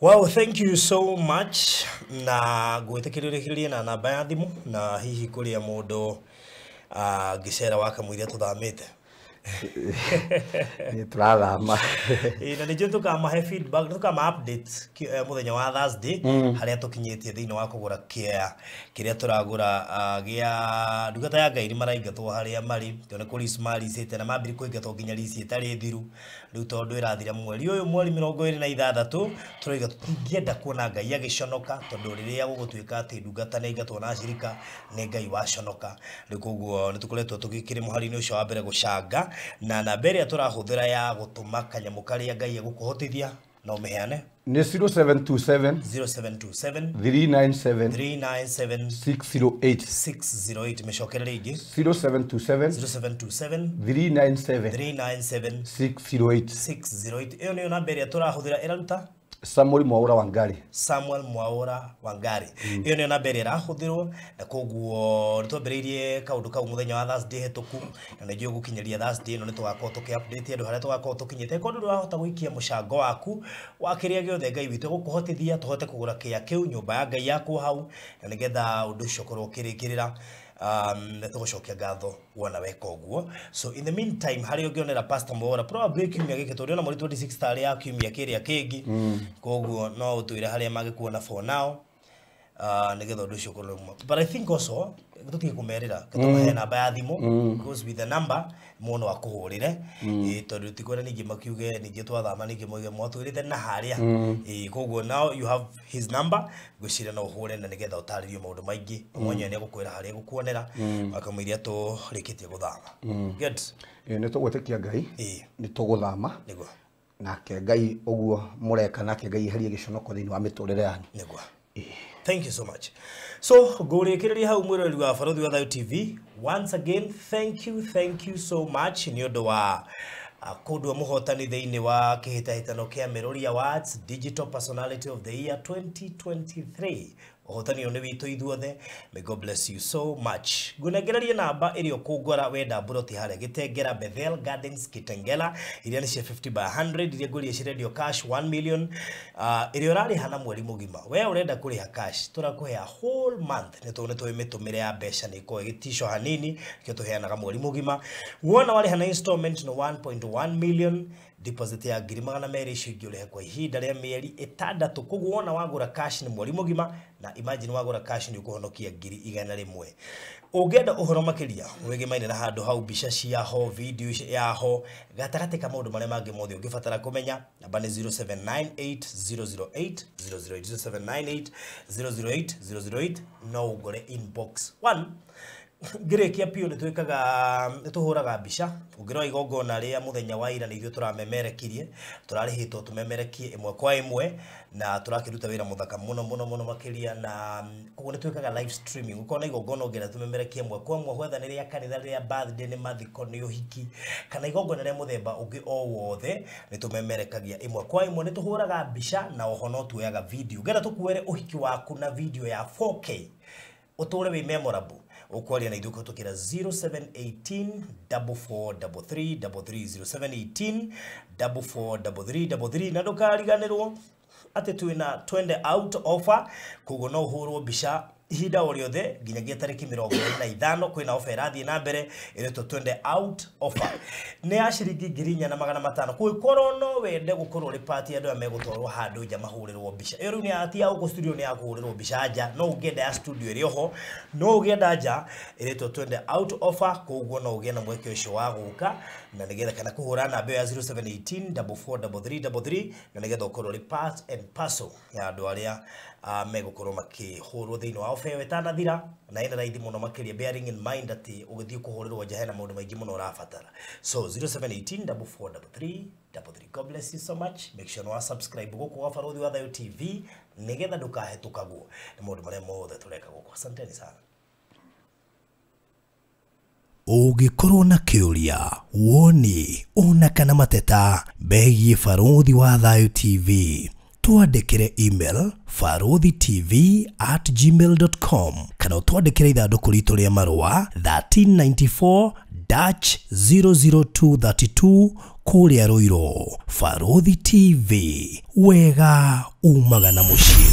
Well, thank you so much. Na gwĩtĩkĩrĩria na namba ya thimũ, na hihi kũrĩa mũndũ ngĩcera wakamũiria tũthamĩte. Nĩ tũrathama. Na nĩnjũĩ tũkamahe feedback, tũkama update mũthenya wa Thursday harĩa tũkinyĩtie thĩinĩ wa kũgũra kĩa kĩrĩa tũragũra gĩa ndungata ya Ngai nĩ maraingatwo harĩa marĩ, tondũ nĩ kũrĩ maricĩte na mambiri kũingatwo nginya rici ĩtarĩ thiru. Rĩu tondũ ĩrathira mweri ũyũ mweri 26 tũraiga tũtingĩenda kuona Ngai agĩconoka, tondũ rĩrĩa gũgũtuĩka atĩ ndungata nĩ aingatwo na acirika nĩ Ngai waconoka. Rĩu koguo nĩ tũkoretwo tũgĩkĩrĩ mũhari-inĩ ũcio wa mbere gũcanga, na namba ĩrĩa tũrahũthĩra ya gũtũma kanyamũ karĩa Ngai egũkũhotithia no ũmĩheane nĩ 0727 0727 397 397 608. 608. Mĩcokere rĩngĩ. 0727 0727 397 397 608. 608. Ĩyo nĩyo namba ĩrĩa tũrahũthĩra ĩraruta Samuel Mwaura Wangari. Samuel Mwaura Wangari. Ĩyo nĩyo namba ĩrĩa ĩrahũthĩrwo, na koguo nĩ twambĩrĩirie kaũndũ kau mũthenya wa Thursday hĩtũku, na nĩnjũĩ gũkinyĩria Thursday ĩno nĩ tũgakorwo tũkĩ update andũ harĩa tũgakorwo tũkinyĩte. Korwo ndũrĩ wahota gũikia mũcango waku wa kĩrĩa gĩothe Ngai witũ egũkũhotithia tũhote kũgũra kĩa kĩu nyũmba ya Ngai yakwo hau, na nĩgetha ũndũ ũcio ũkorwo ũkĩrĩkĩrĩra. Nĩ tũgũcokia ngatho wona weka ũguo. So in the meantime harĩa ũngĩonera Pastor Mwaura probably kiumia gĩkĩ, tondũ ona mweri 26 tarĩ ya kiumia kĩrĩa kĩngĩ, koguo no ũtwĩre harĩa mangĩkuona for now, nĩgetha ũndũ ũcio ũkorwo ũmwe. But I think also tũtige kũmerĩra, tũmahe namba ya thimũ, because with the number mũndũ akũhũrĩre, tondũ tikwenda ningĩ makiuge ningĩ twathama ningĩ moige mwatwĩrĩte na harĩa. Koguo now you have his number, ngwĩciria no ũhũre na nĩgetha ũtarĩrio maũndũ maingĩ. Mwenyewe nĩ egũkwĩra harĩa egũkuonera akamũiria tũrĩkĩtie gũthama. Good. Nĩ tũgwĩtĩkia Ngai nĩ tũgũthama. Nĩguo. Nake Ngai ũguo mũreka, nake Ngai eherie gĩconoko thĩinĩ wa mĩtũrĩre yanyu. Nĩguo. Thank you so much. So ngũrĩkĩrĩria hau mwĩroreri wa Barũthi wa Thayũ TV, once again thank you so much nĩ ũndũ wa kũndua mũhotani thĩinĩ wa kĩhĩtahĩtano kĩa Miruri Awards Digital Personality of the Year 2023. Ũhotani ũyũ nĩ witũ ithuothe. May God bless you so much. Ngũnengererie namba ĩrĩa ũkũngora wenda mburoti harĩa Gĩtengera Bethel Gardens Kitengela, iria nĩ cia 50 by 100, iria ngũria cirendio cash 1 million, ĩrĩa ũrarĩha na mweri mũgima. We ũrenda kũrĩha cash, tũrakũhe a whole month, nĩ tondũ nĩ tũĩ mĩtũmĩre ya mbeca nĩ ĩkoragwo ĩgĩticwo hanini, nĩkĩo tũheanaga mweri mũgima. Wona warĩha na installment nĩ 1.1 million, deposit ya 200,000 icio ingĩ ũrĩhe kwa ihinda rĩa mĩeri 6. Koguo wona wagũra cash nĩ mweri mũgima, na imagine wagũra cash nĩ ũkũhonokia 100,000. Ũngĩenda ũhoro makĩria wĩgĩmaine na handũ hau, mbica ciaho, video yaho, gatagatĩ ka maũndũ marĩa mangĩ mothe ũngĩbatara kũmenya, namba nĩ 0798 008 008, 0798 008 008, no ũngore inbox 1. Ngĩrĩkia piũ nĩ twĩkaga, nĩ tũhũraga mbica. Ũngĩrora igongona rĩa mũthenya wa ira nĩ ithuĩ tũramemerekirie, tũrarĩhĩtwo tũmemerekie ĩmwe kwa ĩmwe, na tũrakĩruta wĩra mũthaka mũno mũno mũno makĩria, na koguo nĩ twĩkaga live streaming. Ũkorwo na igongona ũngĩenda tũmemerekie ĩmwe kwa ĩmwe, whether nĩ rĩa kanitha, rĩa birthday, nĩ mathiko, nĩ ũhiki, kana igongona rĩa mũthemba ũngĩ o wothe, nĩ tũmemerekagia ĩmwe kwa ĩmwe. Nĩ tũhũraga mbica na oho no tuoyaga video. Ũngĩenda tũkuoere ũhiki waku na video ya 4K ũtũre wĩ memorable, ũkwaria na ithuĩ kũhĩtũkĩra 0718 4433 33, 0718 4433 33. Na ndũkariganĩrwo atĩ twĩna twende out offer, koguo no ũhũrwo mbica ihinda o rĩothe nginyagia tarĩki 25. Kwĩna offer ĩrathiĩ na mbere ĩretwo twende out offer, nĩ ya ciringi 4,500. Kũngĩkorwo no wende gũkorwo ũrĩ part ya andũ arĩa megũtwarwo handũ nja mahũrĩrwo mbica ĩyo, rĩu nĩ ti ya gũkũ studio, nĩ ya kũhũrĩrwo mbica nja, no ũngĩenda ya studio ĩrĩ oho, no ũngĩenda nja, ĩretwo twende out offer. Koguo no ũgĩe na mweke ũcio wa gũka na nĩgetha kana kũhũra namba ĩyo ya 0718 4433 33, na nĩgetha ũkorwo ũrĩ part and parcel ya andũ arĩa megũkorwo makĩhũrwo thĩinĩ wa offer ĩyo ĩtanathira, na ĩna raithi mũno makĩria, bearing in mind atĩ ũgĩthiĩ kũhũrĩrwo nja hena maũndũ maingĩ mũno ũrabatara. So 0718 4433 33. God bless you so much. Make sure no subscribe gũkũ gwa Barũthi wa Thayũ TV nĩgetha ndũkahĩtũkagwo nĩ maũndũ marĩa mothe tũreka gũkũ. Asanteni sana. Ũngĩkorwo na kĩũria, woni ona kana mateta megiĩ Barũthi wa Thayũ TV, twandĩkĩre email baruthitv@gmail.com, kana ũtwandĩkĩre ithandũkũ ritũ rĩa marũa 1394 00232 kũrĩa Ruiru. Barũthi TV, wega umaga na mũciĩ.